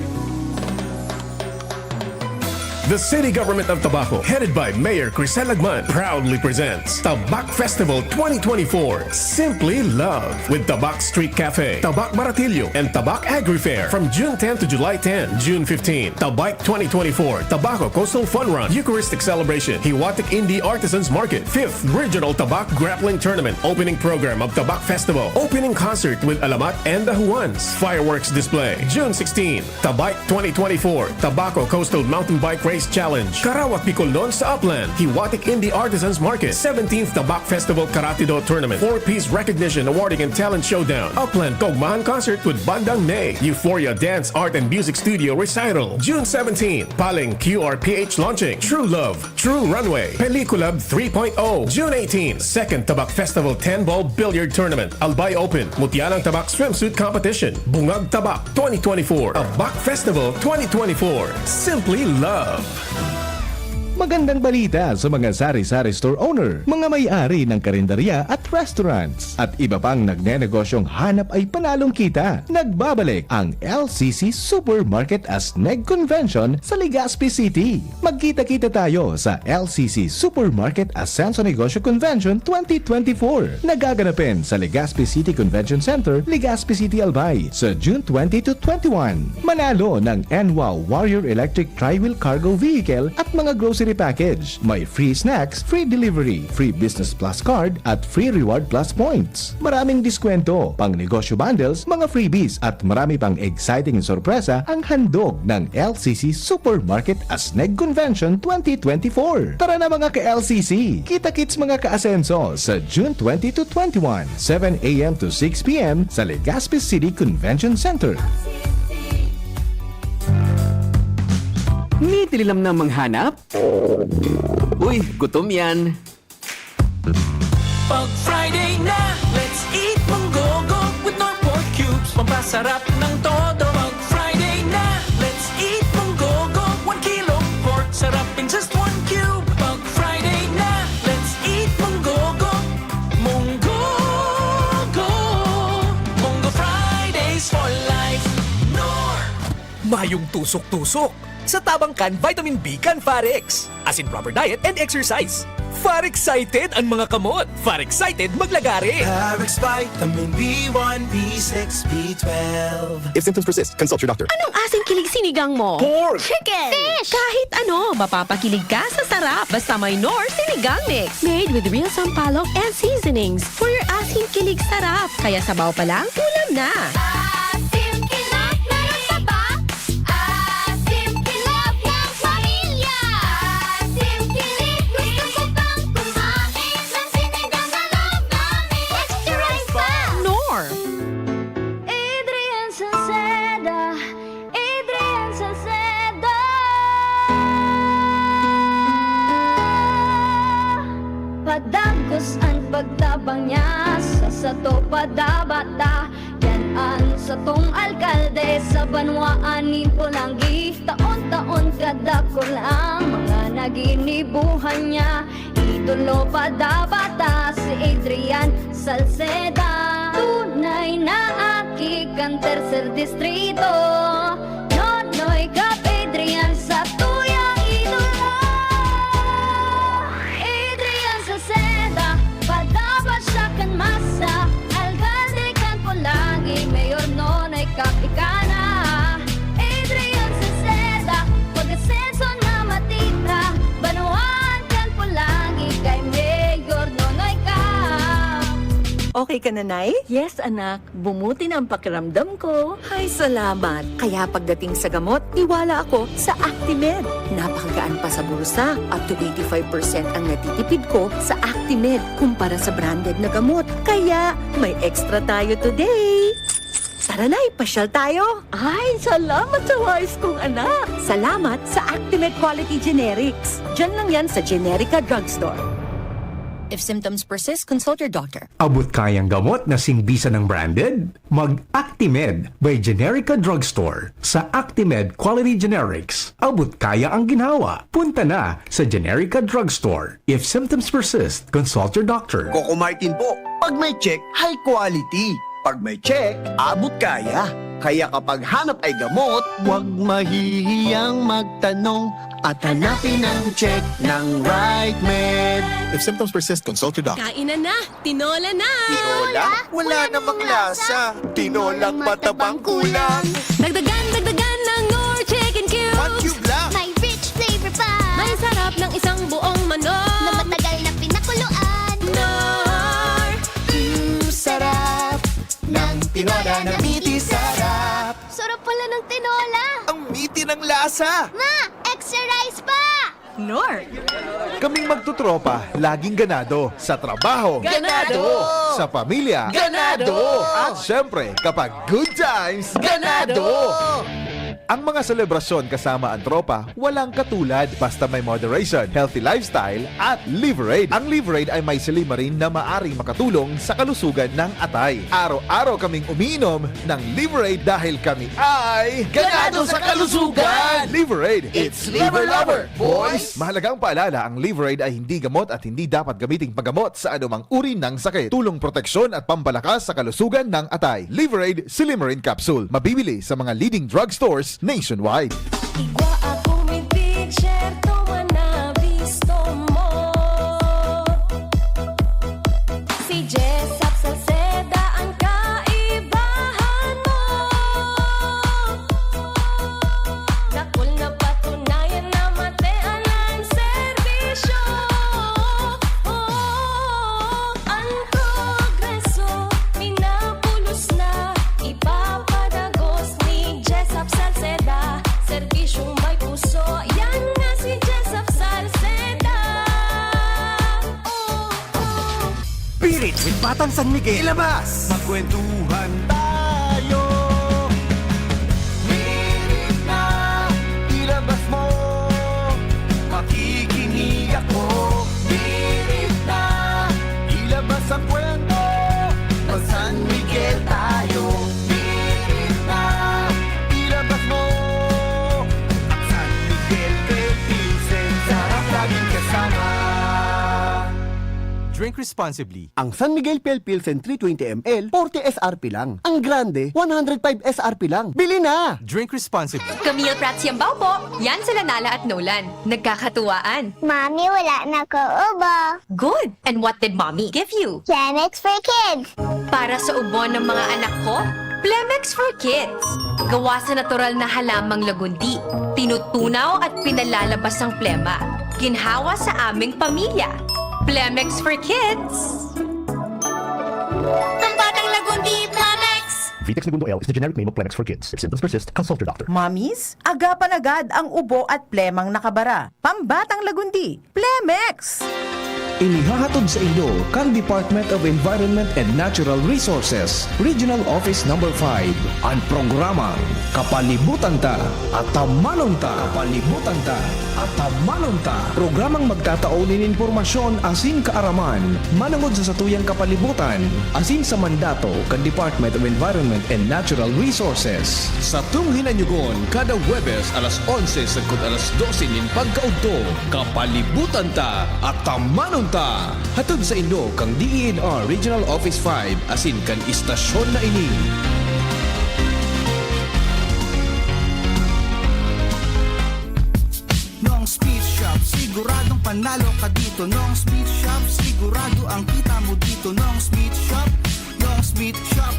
The City Government of Tabaco, headed by Mayor Crisel Agman, proudly presents Tabak Festival twenty twenty-four, Simply Love, with Tabak Street Cafe, Tabak Maratillo, and Tabak Agri Fair from June ten to July ten, June fifteen. Tabak twenty twenty-four, Tabaco Coastal Fun Run, Eucharistic Celebration, Hiwatik Indie Artisans Market, fifth Regional Tabak Grappling Tournament, opening program of Tabak Festival, opening concert with Alamat and the Juans, fireworks display, June sixteen. Tabak twenty twenty-four, Tabaco Coastal Mountain Bike Race Challenge, Karawat Bicolnon sa Upland, Hiwatik Indie Artisans Market, seventeenth Tabak Festival Karate Do Tournament, four-piece recognition awarding and talent showdown, Upland Kaugmahan Concert with Bandang May, Euphoria Dance Art and Music Studio Recital, June seventeen, Paling Q R P H launching, True Love, True Runway, Pelikulab three point oh, June eighteen, Second Tabak Festival ten-Ball Billiard Tournament, Albay Open, Mutya ng Tabak Swimsuit Competition, Bungag Tabak twenty twenty-four, Tabak Festival twenty twenty-four, Simply Love. Magandang balita sa mga sari-sari store owner, mga may-ari ng karinderya at restaurants, at iba pang nagnenegosyong hanap ay panalong kita. Nagbabalik ang L C C Supermarket Asneg Convention sa Legazpi City. Magkita-kita tayo sa L C C Supermarket Asenso Negosyo Convention twenty twenty-four, na gaganapin sa Legazpi City Convention Center, Legazpi City, Albay, sa June twenty to twenty-one. Manalo ng Enwa Warrior Electric Tri-Wheel Cargo Vehicle at mga grocery package. May free snacks, free delivery, free Business Plus card at free Reward Plus points. Maraming diskwento, pang negosyo bundles, mga freebies at marami pang exciting sorpresa ang handog ng L C C Supermarket Asneg Convention twenty twenty-four. Tara na, mga ka-L C C! Kita-kits, mga ka-Asenso, sa June twenty to twenty-one, seven a m to six p m sa Legazpi City Convention Center. May tinilamnam manghanap? Uy, gutom yan. Pag Friday na, let's eat munggogo with Knorr pork cubes. Pampasarap ng todo. Pag Friday na, let's eat munggogo. One kilong pork, sarap in just one cube. Pag Friday na, let's eat munggogo. Munggogo. Munggo Fridays for life. Knorr. Mayong tusok-tusok. Sa tabang kan vitamin B kan Farex. As in proper diet and exercise. Far excited an mga kamot. Far excited maglagare. Farex Vitamin B one, B six, B twelve. If symptoms persist, consult your doctor. Anong asim kilig sinigang mo? Pork! Chicken! Fish! Kahit ano, mapapakilig ka sa sarap. Basta may Knorr sinigang mix. Made with real sampalok and seasonings. For your asim kilig sarap. Kaya sabaw pa lang, ulam na. Asim kilig, meron pa ba? Asim kilig ng pamilya. Asim kilig, gusto ko pang Padabata, yan an satong alkalde sa banwaan nin Polangui. Taon-taon kadakul ang mga naginibuhan niya. Idolo padabata si Adrian Salceda. Tunay na aki kan tercer distrito. Nonoy Cap Adrian sa tuyang idolo. Adrian Salceda, padabata siya kan masa. Alkalde kan Polangui, Mayor Nonoy Cap ika na. Adrian Salceda, pag-asenso na matira. Banwaan kan Polangui kay Mayor Nonoy Cap. Okay ka na, Nay? Yes, anak. Bumuti na ang pakiramdam ko. Ay, salamat. Kaya pagdating sa gamot, tiwala ako sa Actimed. Napakagaan pa sa bulsa. Up to eighty-five percent ang natitipid ko sa Actimed kumpara sa branded na gamot. Kaya, may extra tayo today. Tara na, ipasyal tayo. Ay, salamat sa wais kong anak. Salamat sa Actimed Quality Generics. Diyan lang yan sa Generica Drugstore. If symptoms persist, consult your doctor. Abot kayang gamot na singbisan ng branded? Mag-Actimed by Generica Drugstore. Sa Actimed Quality Generics, abot kaya ang ginhawa. Punta na sa Generica Drugstore. If symptoms persist, consult your doctor. Coco Martin po. Pag may check, high quality. Pag may check, abot kaya. Kaya kapag hanap ay gamot, huwag mahihiyang magtanong at hanapin ang check ng Right Med. If symptoms persist, consult your doctor. Kainan na! Tinola na! Tinola? Wala namang lasa. Tinolang matabang kulang. Dagdagan, dagdagan ng Knorr Chicken Cubes! One cube lang. May rich flavor pa. May sarap ng isang buong manok. Na matagal na pinakuluan. Knorr! Mm, sarap ng tinola na miti sarap. Sarap pala ng tinola. Ang miti ng lasa. Ma, extra rice pa! Knorr. Kaming magtotropa, laging ganado. Sa trabaho. Ganado. Sa pamilya. Ganado. At syempre, kapag good times. Ganado. Ang mga selebrasyon kasama ang tropa, walang katulad. Basta may moderation, healthy lifestyle, at Liverade. Ang Liverade ay may silymarin na maaring makatulong sa kalusugan ng atay. Araw-araw kaming umiinom ng Liverade dahil kami ay ganado sa kalusugan! Liverade, it's Liver Lover, boys! Mahalagang paalala, ang Liverade ay hindi gamot at hindi dapat gamiting panggamot sa anumang uri ng sakit. Tulong proteksyon at pampalakas sa kalusugan ng atay. Liverade Silymarin Capsule. Mabibili sa mga leading drugstores nationwide. Igwa ako mi picture, toma na bisto mo. Si Jessop Salceda ang kaibahan mo. Dakul na patunayan na matean ang serbisyo. Oh, ang progreso, minabulos na, ipapadagos ni Jessop Salceda. Serbisyong may puso, yan nga si Jessop Salceda. Oh, oh. Pirit with Batang San Miguel. Ilabas! Magkwentuhan tayo. Pirit na, ilabas mo. Makikinig ako. Pirit na, ilabas ang kwento. Mag-San Miguel tayo. Pirit na, ilabas mo. Ang San Miguel Pale Pilsen, sarap laging kasama. Drink responsibly. Ang San Miguel Pale Pilsen three twenty M L, forty S R P lang. Ang grande, one hundred five S R P lang. Bili na! Drink responsibly. Camille Prats Yambao po. Yan sila Nala at Nolan. Nagkakatuwaan. Mami, wala na ako ubo. Good. And what did Mommy give you? Kleenex for Kids. Para sa ubo ng mga anak ko, Plemex for Kids. Gawa sa natural na halamang lagundi. Tinutunaw at pinalalabas ang plema. Ginhawa sa aming pamilya. Plemex for Kids. Pambatang lagundi, Plemex! Vitex Negundo L is the generic name of Plemex for Kids. If symptoms persist, consult your doctor. Mommies, agapan agad ang ubo at plemang nakabara. Pambatang lagundi, Plemex! Inihahatod saindo kan Department of Environment and Natural Resources, Regional Office Number five, an programang Kapalibutan Ta, Atamanon Ta. Kapalibutan Ta, Atamanon Ta. Programang magtatao nin impormasyon asin kaaraman manongod sa satuyang kapalibutan asin sa mandato kan Department of Environment and Natural Resources. Satong hinanyugon kada Huwebes alas onse sagkod alas dose nin pagkaudto. Kapalibutan Ta, Atamanon Ta! Hatod saindo kan D E N R Regional Office five asin kan istasyon na ini. Nong's Meat Shop, siguradong panalo ka dito. Nong's Meat Shop, sigurado ang kita mo dito. Nong's Meat Shop, Nong's Meat Shop.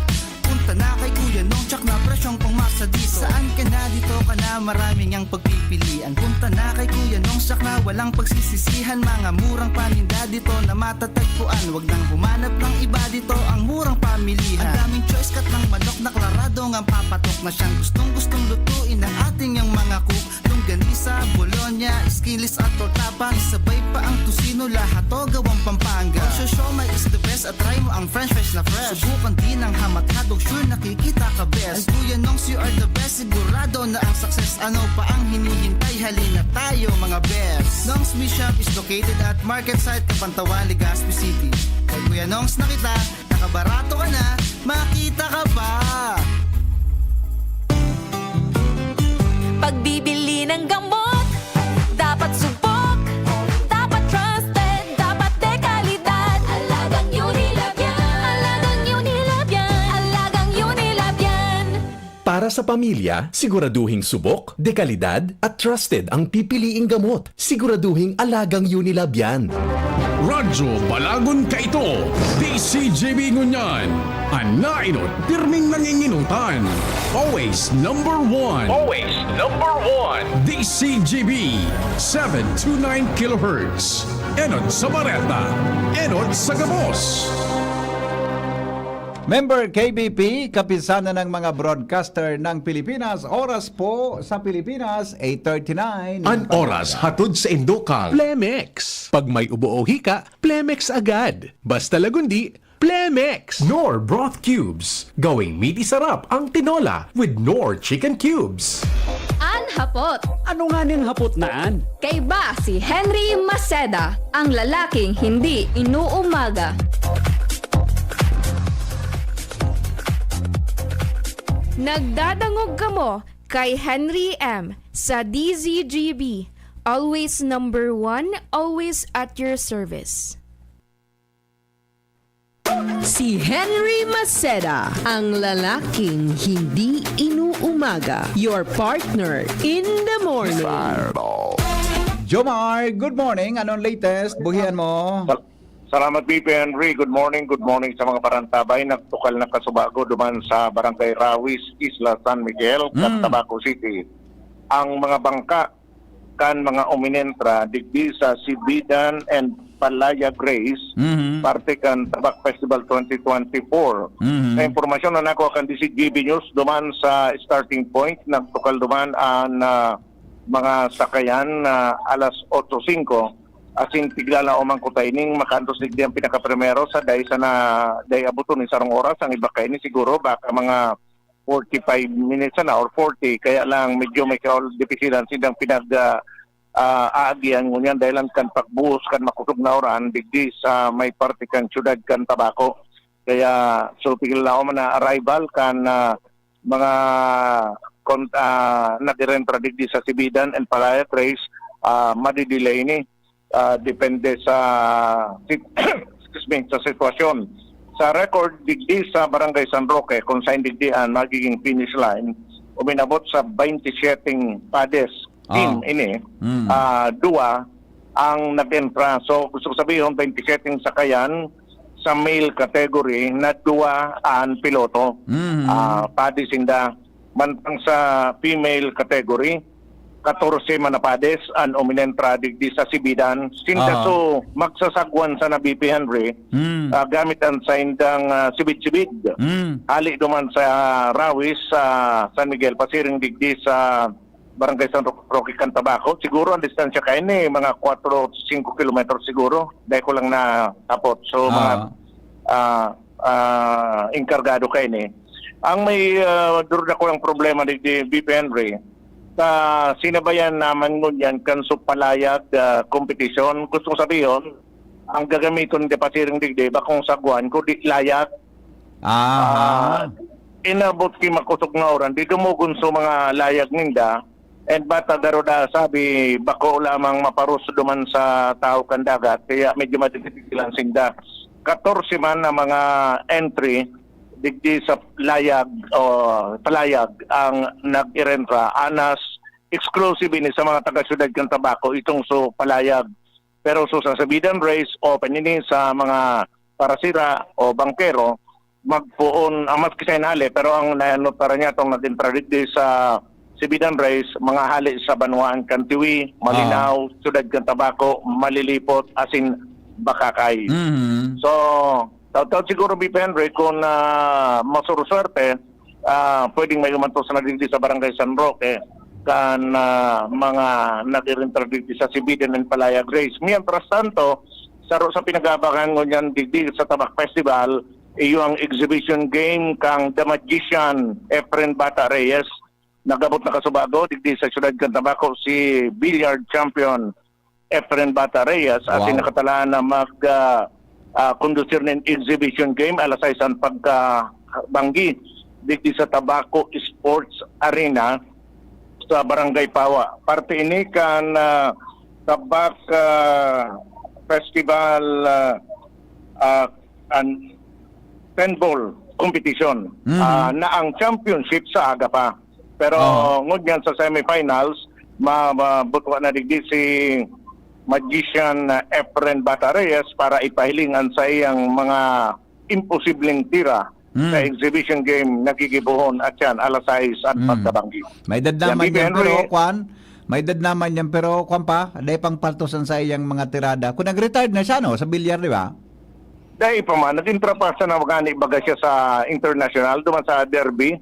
Punta na kay Kuya Nong, tsak na presyong pangmasa dito. Saan ka na, dito ka na, marami ngang pagpipilian. Punta na kay Kuya Nong, tsak na walang pagsisisihan. Mga murang paninda dito na matatagpuan. Wag nang humanap ng iba dito, ang murang pamilihan. Ang daming choice, cut ng manok na klarado ngang papatok na siyang gustong-gustong lutuin ng ating yang mga cook. Longganisa, bologna, skinless at tortapa. Isabay pa ang tocino, lahat to gawang Pampanga. Ang siomai is the best at try mo ang french fries na fresh. Subukan din ang hamat hotdog, sure nakikita ka best. Ang Kuya Nongs, you are the best, sigurado na ang success. Ano pa ang hinihintay? Halina tayo, mga best. Nongs Meat Shop is located at Market Site, Cabanatuan, Legazpi City. Kay Kuya Nongs na kita, nakabarato ka na, makita ka pa! Pagbibili ng gamot, dapat subok, dapat trusted, dapat dekalidad. Alagang Unilab yan, alagang Unilab yan, alagang Unilab yan. Para sa pamilya, siguraduhing subok, dekalidad, at trusted ang pipiliing gamot. Siguraduhing alagang Unilab yan. Radyo Balagon kaito, D C G B ngunyan. An naenot, pirming nanginginutan. Always number one. Always number one. D C G B, seven two nine kilohertz. Enot sa bareta, enot sa gabos. Member K B P, Kapisanan ng mga Broadcaster ng Pilipinas. Oras po sa Pilipinas, eight thirty-nine. An oras hatod saindo kan Plemex. Pag may ubo o hika, Plemex agad. Basta lagundi, Plemex! Knorr Broth Cubes. Gawing midi sarap ang tinola with Knorr Chicken Cubes. An hapot. Ano nga ning hapot na an? Kaiba si Henry Maceda, ang lalaking hindi inuumaga. Nagdadangog kamo kay Henry M sa D Z G B. Always number one, always at your service. Si Henry Maceda, ang lalaking hindi inuumaga. Your partner in the morning. Jomar, good morning. Anong latest? Buhian mo? Sal-, salamat, B P Henry. Good morning, good morning sa mga parantabay. Nagtukal na kasubago duman sa Barangay Rawis, Isla San Miguel, Mm. Tabaco City. Ang mga bangka kan mga uminentra digdi sa Sibidan and Palaya Grace, Mhm. parte kan Tabak Festival twenty twenty-four. Mhm. Sa impormasyon na nakuha kan D Z G B News, duman sa starting point, nagtukal duman an, ah, mga sakayan na alas otso singko, asin tigla na umang kuta ining makaantos digdi ang pinakaprimero sa dai sana, dai abuton ni sarong oras. Ang iba kaini siguro baka mga forty-five minutes sana or forty, kaya lang medyo may kaul-, dipisilan sindang pinag, ah, ah, aagihan ngunyan dahilan kan pagbuhos kan makosog na uran digdi sa may parte kan siyudad kan Tabaco. Kaya, so, tigil na man na arrival kan, ah, mga kon-, ah, nag-irentra digdi sa Sibidan and Palaya Grace, ah, madidelay ni. Ah, depende sa sit-, excuse me, sa sitwasyon. Sa record, digdi sa Barangay San Roque, kung saan digdi ang magiging finish line, uminabot sa twenty-seven padis team Ah. ini, Mm. ah, duwa ang nag-entra. So, gusto ko sabihin, twenty-seven sakayan sa male category na duwa ang piloto. Mm. Ah, padi sinda. Mantang sa female category, katorse man na padis an uminentra digdi sa Sibidan. Sinda Aha. so magsasagwan sa na B P Henry, Mm. ah, gamit an saindang, ah, sibid-sibid. Mm. Hali duman sa Rawis, sa San Miguel, pasiring digdi sa Barangay San Ro-, Roque, Cantabaco. Siguro ang distansya kaini, mga kwatro, singko kilometro siguro. Dai ko lang natapot. So, mga, Ah. ah, ah, enkargado kaini. Ang may, ah, duruda ko ang problema ni, ni V P Henry, sa sinabayan naman ngunyan kan so palayag, ah, kompetisyon, gusto kong sabihon, ang gagamiton di pasiring digdi, bakong sagwan, kundi layag. Aha. Ah, inabot ki makosog na oran, di dumugon so mga layag ninda. And bata garo da sabi, bako lamang maparus duman sa tahaw kan dagat, kaya medyo madidikdilan sinda. Katorse man na mga entry digdi sa layag o palayag ang nag-irentra. Anas, exclusive ini sa mga taga-siyudad kan Tabaco, itong so palayag. Pero so sa Sibidan Race, open ini sa mga parasira o bangkero, magpoon, ang maski sa inali, pero ang naanotaran niya itong nag-intra digdi sa Sibidan Race, mga hali sa banwaan kan Tiwi, Malinao, Ah. Siyudad kan Tabaco, Malilipot, asin Bacacay. Mhm. So, taud-taud siguro, V P Henry, kung, ah, masuruswerte, ah, pwedeng may umantos na digdi sa Barangay San Roque kan, ah, mga nag-irentra digdi sa Sibidan and Palayag Race. Mientras tanto, saro sa pinag-aabangan ngunyan digdi sa Tabak Festival, iyo ang exhibition game kang The Magician, Efren Bata Reyes. Nag-abot na kasubago digdi sa siyudad kan Tabaco si billiard champion Efren Bata Reyes, asin Wow. nakatalaan na mag, ah, ah, kondusir nin exhibition game alas sais an pagkabanggi digdi sa Tabaco Sports Arena sa Barangay Pawa. Parte ini kan, ah, Tabak, ah, Festival, ah, ah, an ten ball competition, Mhm. ah, na ang championship sa aga pa. Pero Oo. ngunyan sa semifinals, ma-, mabutwa na digdi si Magician, ah, Efren Bata Reyes para ipahiling an saiyang mga imposibleng tira Hmm. sa exhibition game na gigibohon at yan, alas sais at Hmm. pagkabanggi. May edad Yan, naman B B yan, pero Henry. kwan, may edad naman yan, pero kwan pa, dai pang paltos an saiyang mga tirada. Kung nag-retired na siya, no, sa bilyar, di ba? Dai pa man, nag-intra pa siya na magani baga siya sa international, duman sa Derby.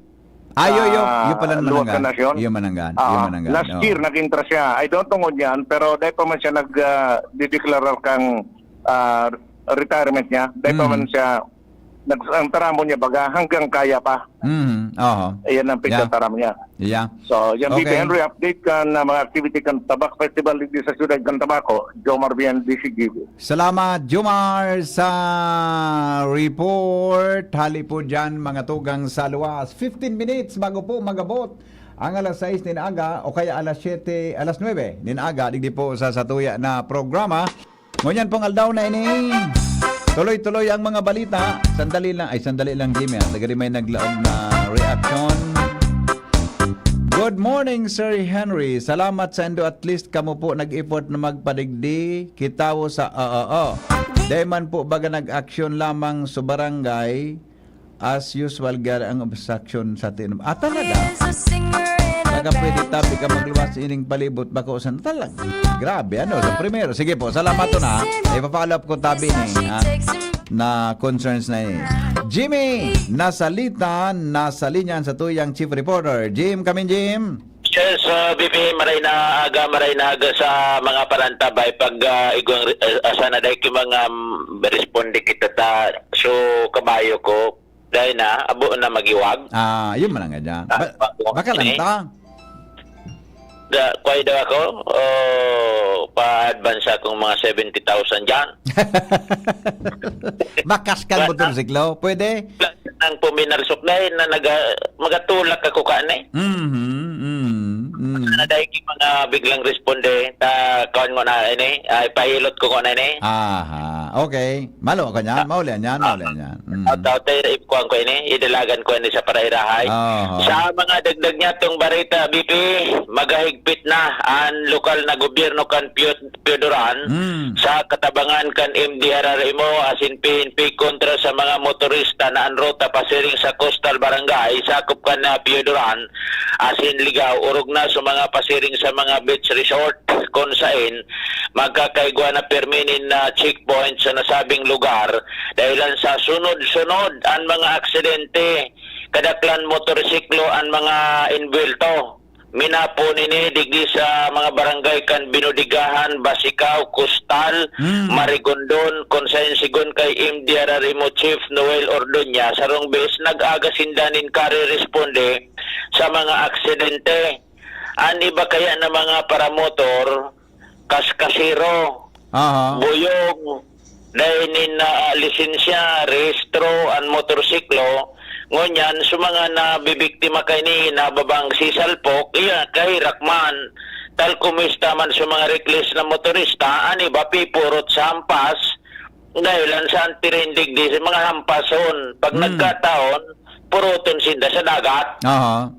Ah, yo, yo, Sa yo pala luwas mananggan. na nasyon. Yo mananggan, yo Ah, mananggan, last oo. year, nag-intra siya. I don't know ngunyan, pero dai pa man siya nag, ah, dideklarar kang, ah, retirement niya. Dai pa Mm. man siya, nag-, ang taramon niya baga, hanggang kaya pa. Mm, oho. Ayan ang Yeah. pagtataram niya. Yeah. So, yan, Okay. B P Henry, update kan, ah, mga activity kan Tabak Festival digdi sa siyudad kan Tabaco, Jomar Bien, D C G B. Salamat, Jomar, sa report. Hali po dyan, mga tugang sa luwas. Fifteen minutes bago po magabot ang alas sais nin aga o kaya alas siyete, alas nuebe nin aga, digdi po sa satuya na programa. Ngunyan pong aldaw na ini, tuloy-tuloy ang mga balita. Sandali lang, ay, sandali lang, Jimmy, ah. Nagari may naglaog na reaction. Good morning, Sir Henry. Salamat sa indo. At least kamo po nag-effort na magpadigdi. Kitawo sa, oo, oo. Dai man po baga nag-aksyon lamang sa barangay. As usual, gari ang obstruction sa atin. Ah, talaga? Baga pwede tabi ka magluwas ining palibot, bako sa talaga. Grabe, ano? Sa primero. Sige po, salamat to na. Ipa-follow up ko tabi ni, ha? Na concerns na eh. Jimmy, nasalita, nasa linya sa tuyang chief reporter. Jim, kami, Jim. Yes, ah, B P, maray na aga, maray na aga sa mga parantabay. Pag, ah, igwang, ah, sana dahil yung mga, mm, responde kita ta, so, kabayo ko, dahil na, abo na magiwag. Ah, yun man ang ganyan. Ah, Ba-, bako, baka lang eh. ta. Da, kuhay daw ako, oh, pa-advance akong mga seventy thousand dyan. Bakas kang Ba-, motorsiklo, pwede? Ang puminarsok dahil na naga-, magatulak ako ka, ne? Mhm, mhm, mhm. Na dahil yung mga biglang responde, ta, kawan mo na, ini, ay, pahilot ko ko na, ini. Aha, okay. Malo ka niyan, mauli niyan, mauli niyan. Mm. At, uh, tayo, kuwan ko ini, idalagan ko ini sa parairahay. Oho. Sa mga dagdag niya tong barita, B P, magahigpit na ang lokal na gobyerno kan Pio-, Pioduran Mm. sa katabangan kan M D R R M O asin P N P kontra sa mga motorista na ang ruta pasiring sa Coastal Barangay, sakop kan, ah, Pioduran, asin Ligao, orog na sa mga pasiring sa mga beach resort, kun sain magkakaigwa na pirmi nin, ah, checkpoint sa nasabing lugar, dahilan sa sunod-sunod an mga aksidente. Kadaklan motorsiklo an mga envuelto. Minapo nini digdi sa mga barangay kan Binodigahan, Basicao, Costal, Mm. Marigondon, kun saen sigon kay M D R R M O Chief Noel Ordoña, sarong beses nag-aga sinda nin kare-responde sa mga aksidente. An iba kaya na mga paramotor, kaskasero, Aha. buyog, dai nin, ah, lisensya, rehistro an motorsiklo. Ngunyan, sa mga nabibiktima kaini, nababang sisalpok, iya, kaherak man. Tal kumusta man sa mga reckless na motorista, an iba pipurot sa hampas, dahil an sa antirindig di sa mga hampason. Pag Hmm. nagkataon, puroton sinda sa dagat. Aha.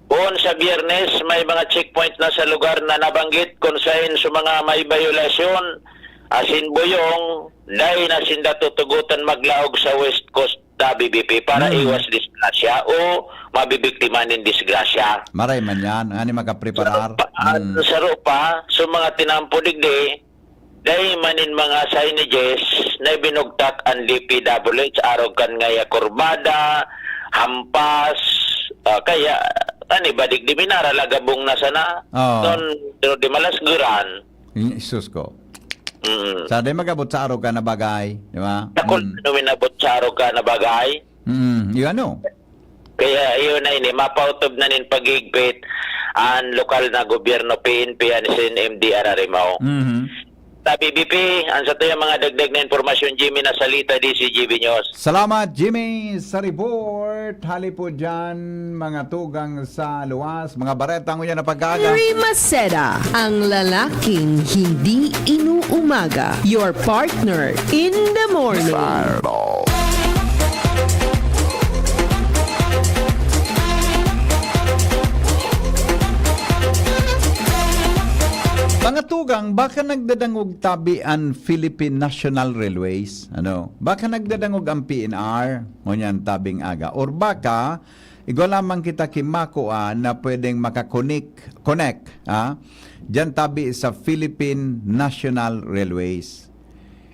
Poon sa Biyernes, may mga checkpoint na sa lugar na nabanggit kun saen sa mga may bayolasyon, asin buyong, dai na sinda tutugotan maglaog sa West Coast, Tabi B P, para Mm. iwas disgrasya o mabibiktima nin disgrasya. Maray man yan, ngani makapreparar. Sa rupa, Mm. sa rupa, sa mga tinampo digdi, dai man nin mga signages na ibinugtak an D P W H arog kan ngaya kurbada, hampas, ah, kaya, ani ba, digdi minara, lagabong na sana. Oo. Ton, pero di malasguran. Yung isus ko. Mm. Sa di mag-abot sa arog ka na bagay, di ba? Dakul Mm. na minabot sa arog ka na bagay. Mm, yung ano? Kaya yun na ini, mapautob na nin paghigpit an lokal na gobyerno, P N P, asin M D R R M O. Mhm. Tabi B P, an satuyang mga dagdag na impormasyon, Jimmy Nasalita, D C G B News. Salamat, Jimmy, sa report. Hali po dyan, mga tugang sa luwas, mga bareta ngunyan na pagkaaga. Jerry Maceda, ang lalaking hindi inuumaga. Your partner in the morning. Fireball. Mga tugang, baka nagdadangog tabi an Philippine National Railways, ano? Baka nagdadangog ang P N R, ngunyan tabing aga. Or baka, igwa lamang kita ki makua na pwedeng makakonek-, connect, ah, diyan tabi sa Philippine National Railways.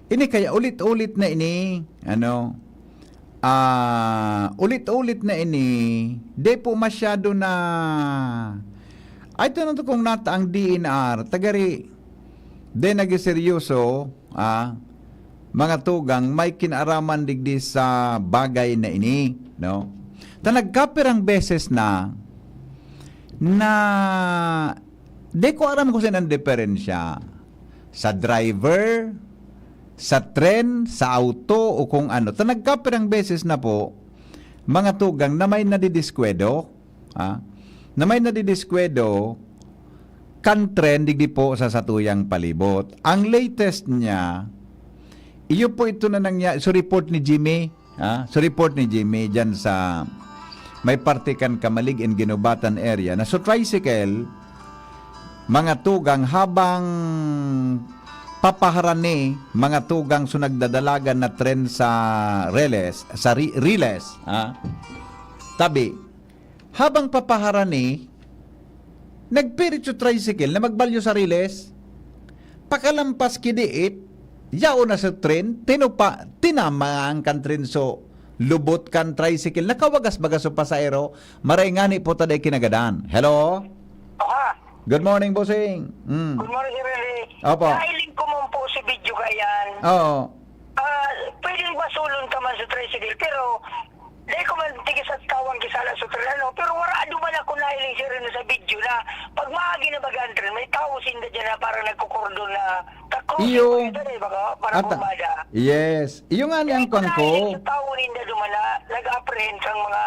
Ini kaya ulit-ulit na ini, ano, ah, ulit-ulit na ini, di po masyado na, ay, ito na to kung nata ang D N R, tagari, di nagseryoso, ah, mga tugang, may kinaaraman digdi sa bagay na ini, no? Ta nagkapirang beses na, na di ko aram kung saan ang diferensya. Sa driver, sa tren, sa auto, o kung ano. Ta nagkapirang beses na po, mga tugang, na may nadidiskwedok, ah, na may nadidiskwedok kan tren digdi po sa satuyang palibot. Ang latest niya, iyo po ito na nangya-, so report ni Jimmy, ah, so report ni Jimmy dyan sa may parte kan Camalig and Guinobatan area, na so tricycle, mga tugang, habang papaharani, mga tugang, so nagdadalagan na tren sa reles, sa ri-, riles, ah, tabi, habang papaharani, nagpirit so tricycle na magbalyo sa riles, pakalampas ki diit, yaon na sa tren, tinupa, tinamaan kan tren so lubot kan tricycle. Nakawagas baga so pasahero, maray ngani po ta dai kinagadan. Hello? Aha. Good morning, bossing. Mm. Good morning, Sir Rene. Opo. Nailing ko man po si video kayan. Oo. Ah, pwedeng basulon ka man sa tricycle, pero dai ko man tigis at kawang kisala sa tren, ano, pero wala duman ako nailing, Sir Rene, sa video na pag maagi na baga ang tren, may tao sinda dyan na parang nagkukordon na takrosin Iyo. Ko ito, eh, baka parang Ata. Kumbada. Yes. Iyo nga ni ang Dai ko kwan ko. Nailing sa tao ninda duman na nag-apprehend sang mga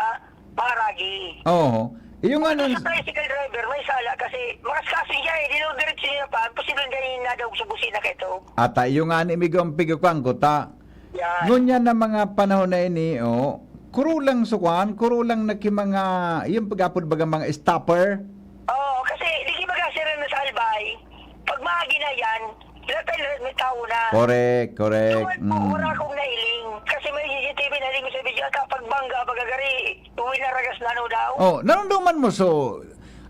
baragi. Oo. Iyo nga Kung nang sa tricycle driver, may sala kasi mga kaso siya eh, dinodiretso niya pa, posible dahil nadawag sa busina ka ito. Ata iyo nga ni migo ang pigukang ko ta. Yan. Ngunyan na mga panahon na ini, oh, kurulang sukuan, kurulang na ki mga, yung pag-apod baga mga stopper. Oo, kasi di ki baga sila na sa Albay. Pag maagi na yan, lahat tayo lahat may tao na. Correct, correct. Yung Mm. Wala akong nailing. Kasi may C C T V na rin sa video. Kapag bangga, pagagari, uwi na ragas na ano daw. Oh, naramdaman mo so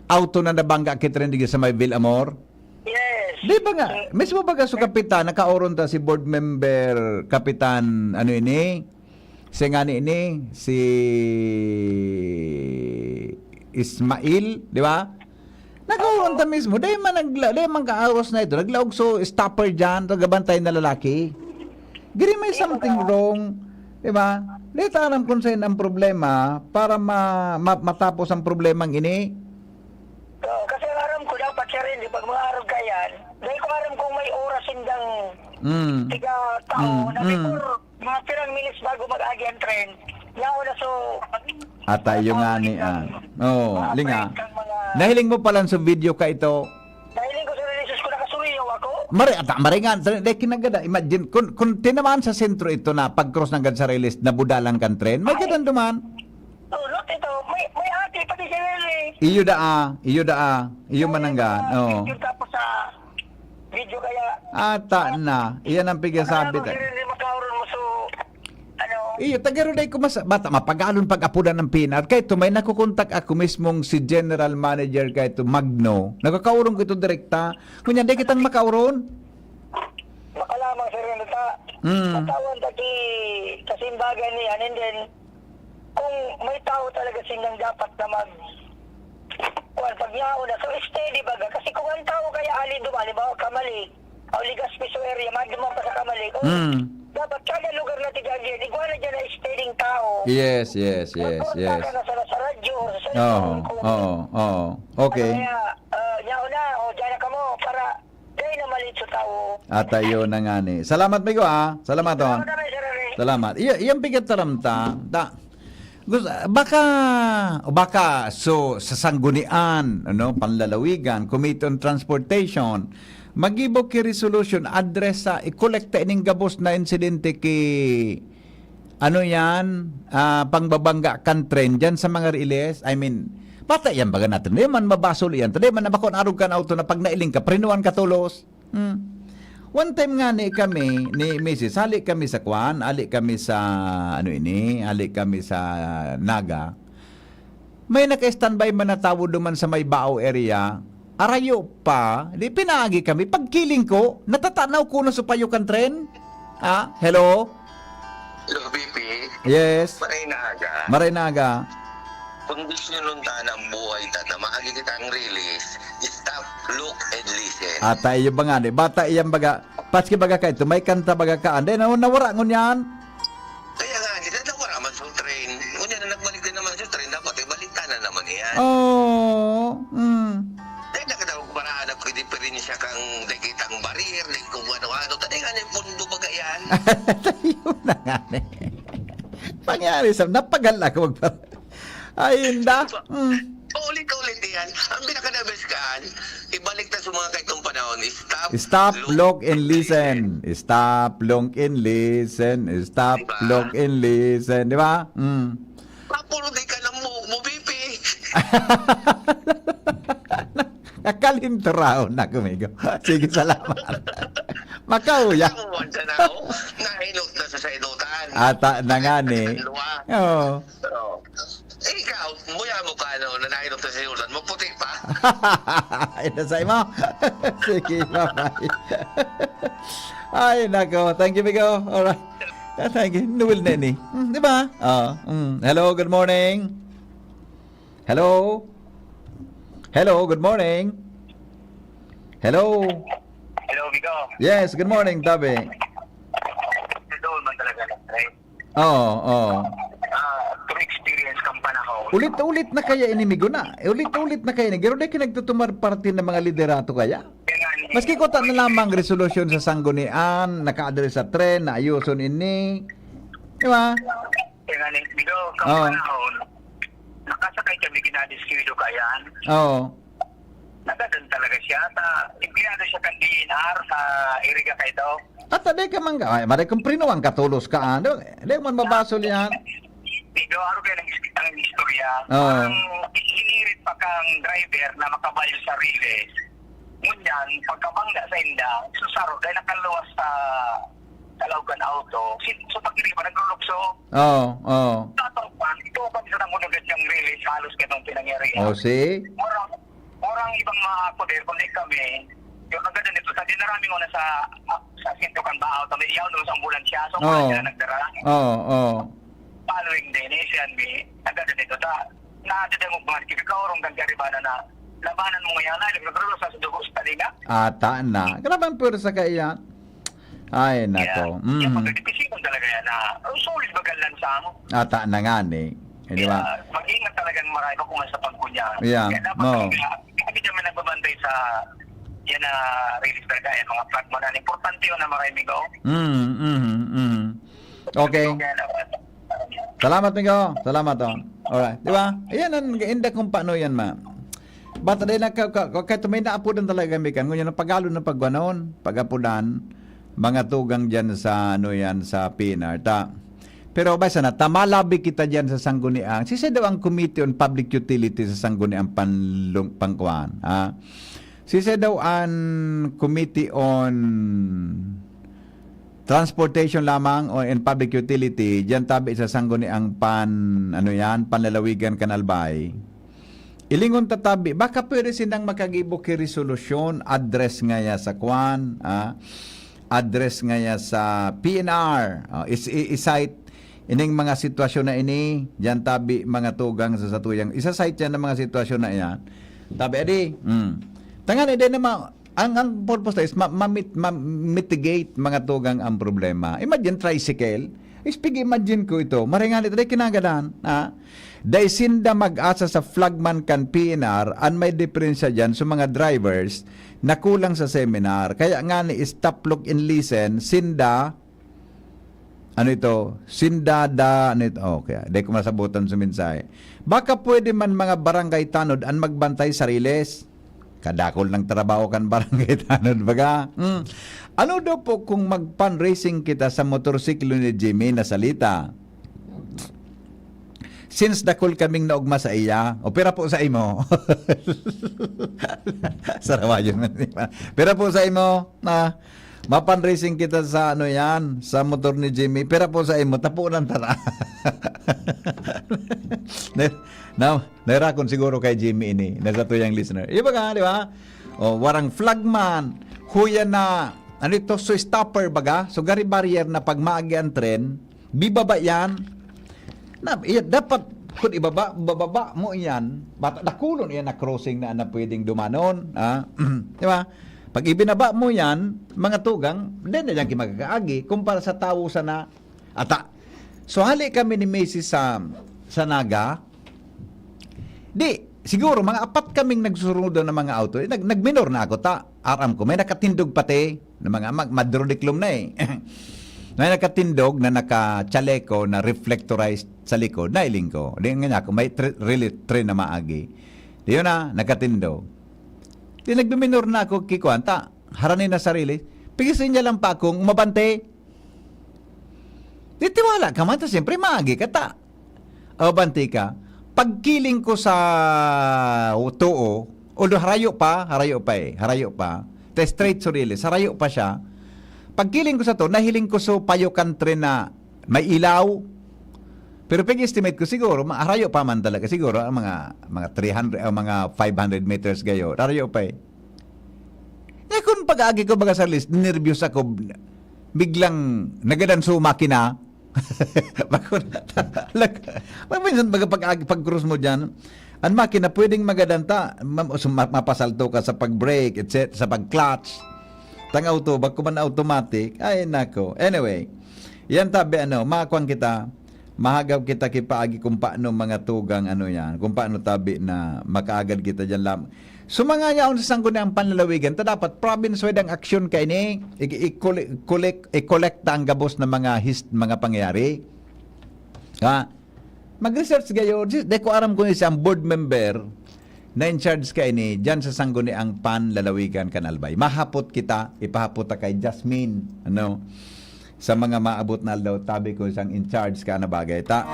auto na nabangga ki tren digdi sa may Villamor? Yes. Di ba nga, Eh, mismo baga so kapitan, nakaoron ta si board member, kapitan, ano ini? Si ngani ini, si Ismail, di ba? Nagkaroon ta mismo. Dai man nagla-, dai man kaaros na ito. Naglaog so stopper dyan, tagabantay na lalaki. Giri may something wrong. Di ba? Di ta aram kung saan ang problema para ma-, ma-, matapos ang problemang ini. Oo, kasi ang aram ko dapat siya rin, di pag mga araw ka yan, dahil ko aram kung may oras sindang Mm. tiga tao Mm, na mm. before, mga pirang minutes bago mag-agi ang train, yaon na so, Ata yung nga ni, ah. Oo, mga linga. Friend kang mga Nahiling mo pala sa video ka ito. Nahiling ko sa religious ko, nakasuyaw ako. Mare, ata, mare nga, sa, dahil kinagada, imagine, kung, kung tinamaan sa sentro ito na pag-cross ng Gonzales, nabudalan kang tren, may Ay. gadan duman. Oh, not ito, may, may ate, pati si Lily. Iyo daa, iyo daa, iyo mananggan, oo. Picture tapos sa video kaya Ata na, iyan ang pigasabi Kaya ta. Hindi makaurong mo, so, ano? Iyo, tagaro dai ko mas-, bata, mapagalon pag-apudan ng pinar. Kaya ito, may nakukontak ako mismong si General Manager kaya ito, Magno. Nagkakaurong ko ito direkta. Kunya, di kitang makauron. Makalamang, sir, ano ta? Mm. Katawan ta ki kasimbagan niyan, and then, kung may tao talaga silang dapat na mag-, kuwan, pag yaon na, so steady baga. Kasi kung ang tao kaya ali duman, halimbawa, Kamali, o Legazpi so area, magduman pa sa Kamali. Kung Mm. dapat kada lugar na tiga-, igwa na dyan na steady tao. Yes, yes, yes, Magpunta yes. ka na sa, sa radyo, sa Oo, cellphone, kung oo, oo. Okay. Kaya, ah, yaon na, o dyan na kamo, para Dai na malit sa tawo. At ayun na nga ni. Salamat, migo, ah. Salamat, Ton. Salamat, Sir Ray. Salamat. Iya, iyang bigat taram ta. Ta-, gus-, baka, baka, so, sa sanggunian, ano, panlalawigan, Committee on Transportation, magibo ki resolution, address sa, ikolekta ining gabos na insidente ki Ano yan? Ah, pangbabangga kan tren dyan sa mga riles? I mean, bata yan baga natin. Di man mabasol yan. Di man nabakon arog kan auto na pag nailing ka, prinuan ka tolos. Hmm. One time nga ni kami, ni misis, hali kami sa kwan, hali kami sa, ano ini, hali kami sa Naga. May naka-standby man na tawo duman sa may Bao area. Arayo pa, di pinaagi kami. Pagkiling ko, natatanaw ko na sa payo kan tren. Ah, hello? Hello, B P. Yes. Maray na aga. Maray na aga. Kondisyon nun ta ng buhay ta, ta maagi kita ang release. Stop, look, and listen. Ata iyo ba nga, di? Bata iyang baga, paski baga ka ito, may kanta baga ka, ande, na, nawara ngunyan. Kaya nga, di na nawara man sa train. Ngunyan na nagbalik na naman sa train, dapat ibalik ta na naman iyan. Oo, mm. Dahil nakatawag para hanap ko diferensya kang nakitang barrier, di kung ano-ano. Tanay nga na yung pundo baga yan. Tayo na nga na eh. Pangyari sa, napagal ako magpa-, ay, inda. Diba? Mm. Paulit-ulit yan. Ang pinaka-the best kaan, ibalik na sa mga kaitong panahon, stop, Stop, look, look, and listen. Stop, look, and listen. Stop, Diba? look, and listen. Di ba? Mm. Papulo di ka ng buhok mo, Bibi. Nakalinturaon na kumigo. Sige, salamat. Makauya. Alam mo, once na, oh, nahinot na sa sainutan. Ata na nga ni. Sa luwa. Oo. Oo. Eh, ikaw, muya mo ka, ano, na nahinot na sa sainutan mo, puti pa. Ay, nasay mo. Sige, bye-bye. Ay, nako. Thank you, Bigo. Alright. Ah, thank you. Noel Nene. Hmm, di ba? Oh, mm. Hello, good morning. Hello? Hello, good morning. Hello? Hello, Bigo. Yes, good morning, Tabi. Doon man talaga na, right? Oo, oo. Ah, through experience kang panahon. Ulit-ulit na kaya ini, Migo, na? Ulit-ulit na kaya ini? Pero di ka nagtutumar parte ng mga liderato kaya? Kaya nga ni Maski ko ta na lamang resolusyon sa sanggunian, naka-address sa tren, naayuson ini. Di ba? Kaya nga ni, Bigo, kang Oo. panahon, nakasakay kami, ginadiskuido ka yan. Oo. Nagadan talaga siya. Ta, empleado siya kan D N R sa Iriga kay daw. At sabi ka man, ay, maray kung prinuan ka, tolos ka, ano? Hindi man mabasol yan. Bigo, aro kaya nang ispit ang istorya. Oo. Ang isinirit pa kang driver na makabayo sa riles. Ngunyan, pagkabangga sa inda, susaro, dahil nakaluwas sa, sa laog kan auto, si, sa pagkiriba, naglulukso. Oo, oo. Sa atong pan, ito pa sa tanggol ng gadyang riles, halos ganong pinangyarihan. O, see? Murang, murang ibang mga ako din, kundi kami, yung nagdadaan ito, sa dinarami mo na sa, sa sentro kan Bao, sa may iyaw, doon sa ambulansya, so, Oo. wala sila nagdara. Oo, oo. Following day, ni siya, may, nagdadaan ito, ta, nadadangog mga, kikaurong kan Garibana na, Labanan mo yan, ay, nagkaroon sa dugo sa talinga. Ata na. Grabe ang pwersa kaya. Ay, nako. Kaya, mm. Pagkadipisipan talaga yan na, ang solid bagal lang sa amo. Ata na nga ni. Eh, di ba? Kaya, mag-ingat talagang marami pa kuman sa pagkunya. Yeah. Kaya dapat no. Talaga, kami naman nagbabantay sa yan na release talaga, yan, mga flag man. Importante yun na marami ko. Mm, mm, mm. Okay. Salamat, Migo. Salamat, oh. Alright. Di ba? Ayan ang inda kung paano yan, ma. Bata dahil nagka-, ka-, ka-, kahit may naapudan talaga kami kan. Ngunyan, ang pagalo na pagwanon, pag-apudan, mga tugang dyan sa, ano yan, sa P N R. Ta. Pero, basta na, tamalabi kita dyan sa Sangguniang. Sisay daw ang Committee on Public Utility sa Sangguniang Panlung-, Pangkuan, ha? Sisay daw ang Committee on Transportation lamang o in public utility, diyan tabi sa Sangguniang Pan-, ano yan, Panlalawigan kan Albay. Ilingon ta tabi, baka pwede sindang makagibo ki resolusyon, address ngaya sa kwan, ah, address ngaya sa P N R, ah, is-, i-, i-cite ining mga sitwasyon na ini, diyan tabi mga tugang sa satuyang, isa-cite yan ang mga sitwasyon na yan. Tabi, adi, mm. Tangan, edi na ma-, ang, ang purpose na is ma-, ma-mit-, ma-mitigate mga tugang ang problema. Imagine, tricycle. Is pig-imagine ko ito. Maringan ito, dahil kinagadan. Ha? Dahil sinda mag-asa sa flagman kan P N R, an may diferensya dyan sa mga drivers na kulang sa seminar. Kaya nga ni stop, look, and listen, sinda, ano ito? Sinda da, ano ito? Okay, di ko masabutan sa mensahe. Baka pwede man mga barangay tanod an magbantay sa riles. Kadakol ng trabaho kan barangay tanod, baga. Hmm. Ano daw po kung mag-fundraising kita sa motorsiklo ni Jimmy na salita? Since dakul kaming naugma sa iya, o pira po sa imo? Sarawayon man, di ba? Pira po sa imo? Na, ma-fundraising kita sa ano yan, sa motor ni Jimmy. Pira po sa imo? Tapunan tara. Na, na, Nairakon siguro kay Jimmy ini, na sa tuyang listener. Iba ka, di ba? O, warang flagman, huya na, ano ito, so stopper baga? So, gari barrier na pag maagi ang tren, bibaba yan. Na, iya, dapat, kung ibaba, bababa mo yan, bata, dakulon yan na crossing na, na pwedeng dumanon. Ah? Di ba? Pag ibinaba mo yan, mga tugang, di na yan kimagkaagi. Kumpara sa tawo sana, ata. So, hali kami ni Macy sa, sa Naga. Di, siguro, mga apat kaming nagsusurudo ng mga auto. Eh, nag-, nagminor na ako, ta. Aram ko, may nakatindog pati na mga mag-, madrodiklom na eh. May nakatindog na naka-chaleco na reflectorized sa likod, nailing ko. Di nga niya ako, may tri-, really train na maagi. Di yun na, nakatindog. Di nagmiminor na ako, kikuan, ta, harani na sarili. Pigisin niya lang pa akong umabante. Di tiwala ka man, ta siyempre, maagi ka ta. O, banti ka. Pagkiling ko sa tuo, although harayo pa, harayo pa eh, harayo pa. Ta straight sa riles, harayo pa siya. Pagkiling ko sa to, nahiling ko sa payo kan tren na may ilaw. Pero pag-estimate ko siguro, ma-, harayo pa man talaga siguro ang mga, mga three hundred, ang mga five hundred meters gayo. Harayo pa eh. Kaya kung pag-agi ko baga sa riles, nervyos ako, biglang nagadan sa makina. Bakit? Lag-, minsan baga pag-agi, pag-cruise mo dyan, ang makina pwedeng magadan ta, ma-, sum-, ma-, mapasalto ka sa pag-brake, et cetera, sa pag-clutch. Tang auto, bako man automatic. Ay, nako. Anyway, yan tabi, ano, makuan kita, mahagaw kita kipaagi kung paano mga tugang, ano yan, kung paano tabi na makaagad kita dyan lam-, so, mga yaon sa Sangguniang Panlalawigan, ta dapat province-wide ang aksyon kaini, i-, i-, i-, collect-, i-collecta ang gabos na mga his-, mga pangyayari. Ha? Mag-research kayo. Di, di ko aram kung isa ang board member na in charge kaini dyan sa Sangguniang Panlalawigan kan Albay. Mahapot kita, ipahapot ta kay Jasmine. Ano? Sa mga maabot na aldaw, tabi ko isang in charge ka na bagay. Ta,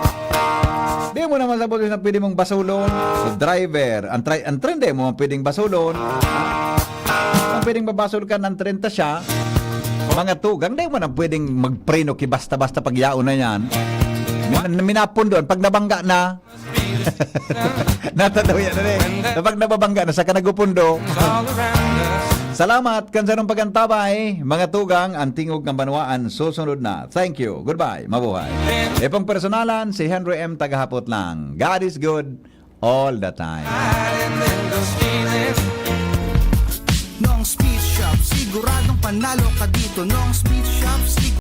di mo naman sabot na pwede mong basulon. So, driver, ang, tri-, ang tren di mo pwedeng basulon. Ang pwedeng babasol ka ng trenta siya, mga tugang, di mo na pwedeng magpreno ki basta-basta pag yaon na yan. Min-, minapundo, pag nabangga na, natataw yan na eh. Kapag nababangga na, saka nagupundo. Salamat kan sarong pagantabay, mga tugang, ang tingog ng banwaan susunod na. Thank you. Goodbye. Mabuhay. Ipong personalan, si Henry M. Tagahapot lang. God is good all the time. Nong Speed Shop, siguradong panalo ka dito. Nong Speed Shop, sig-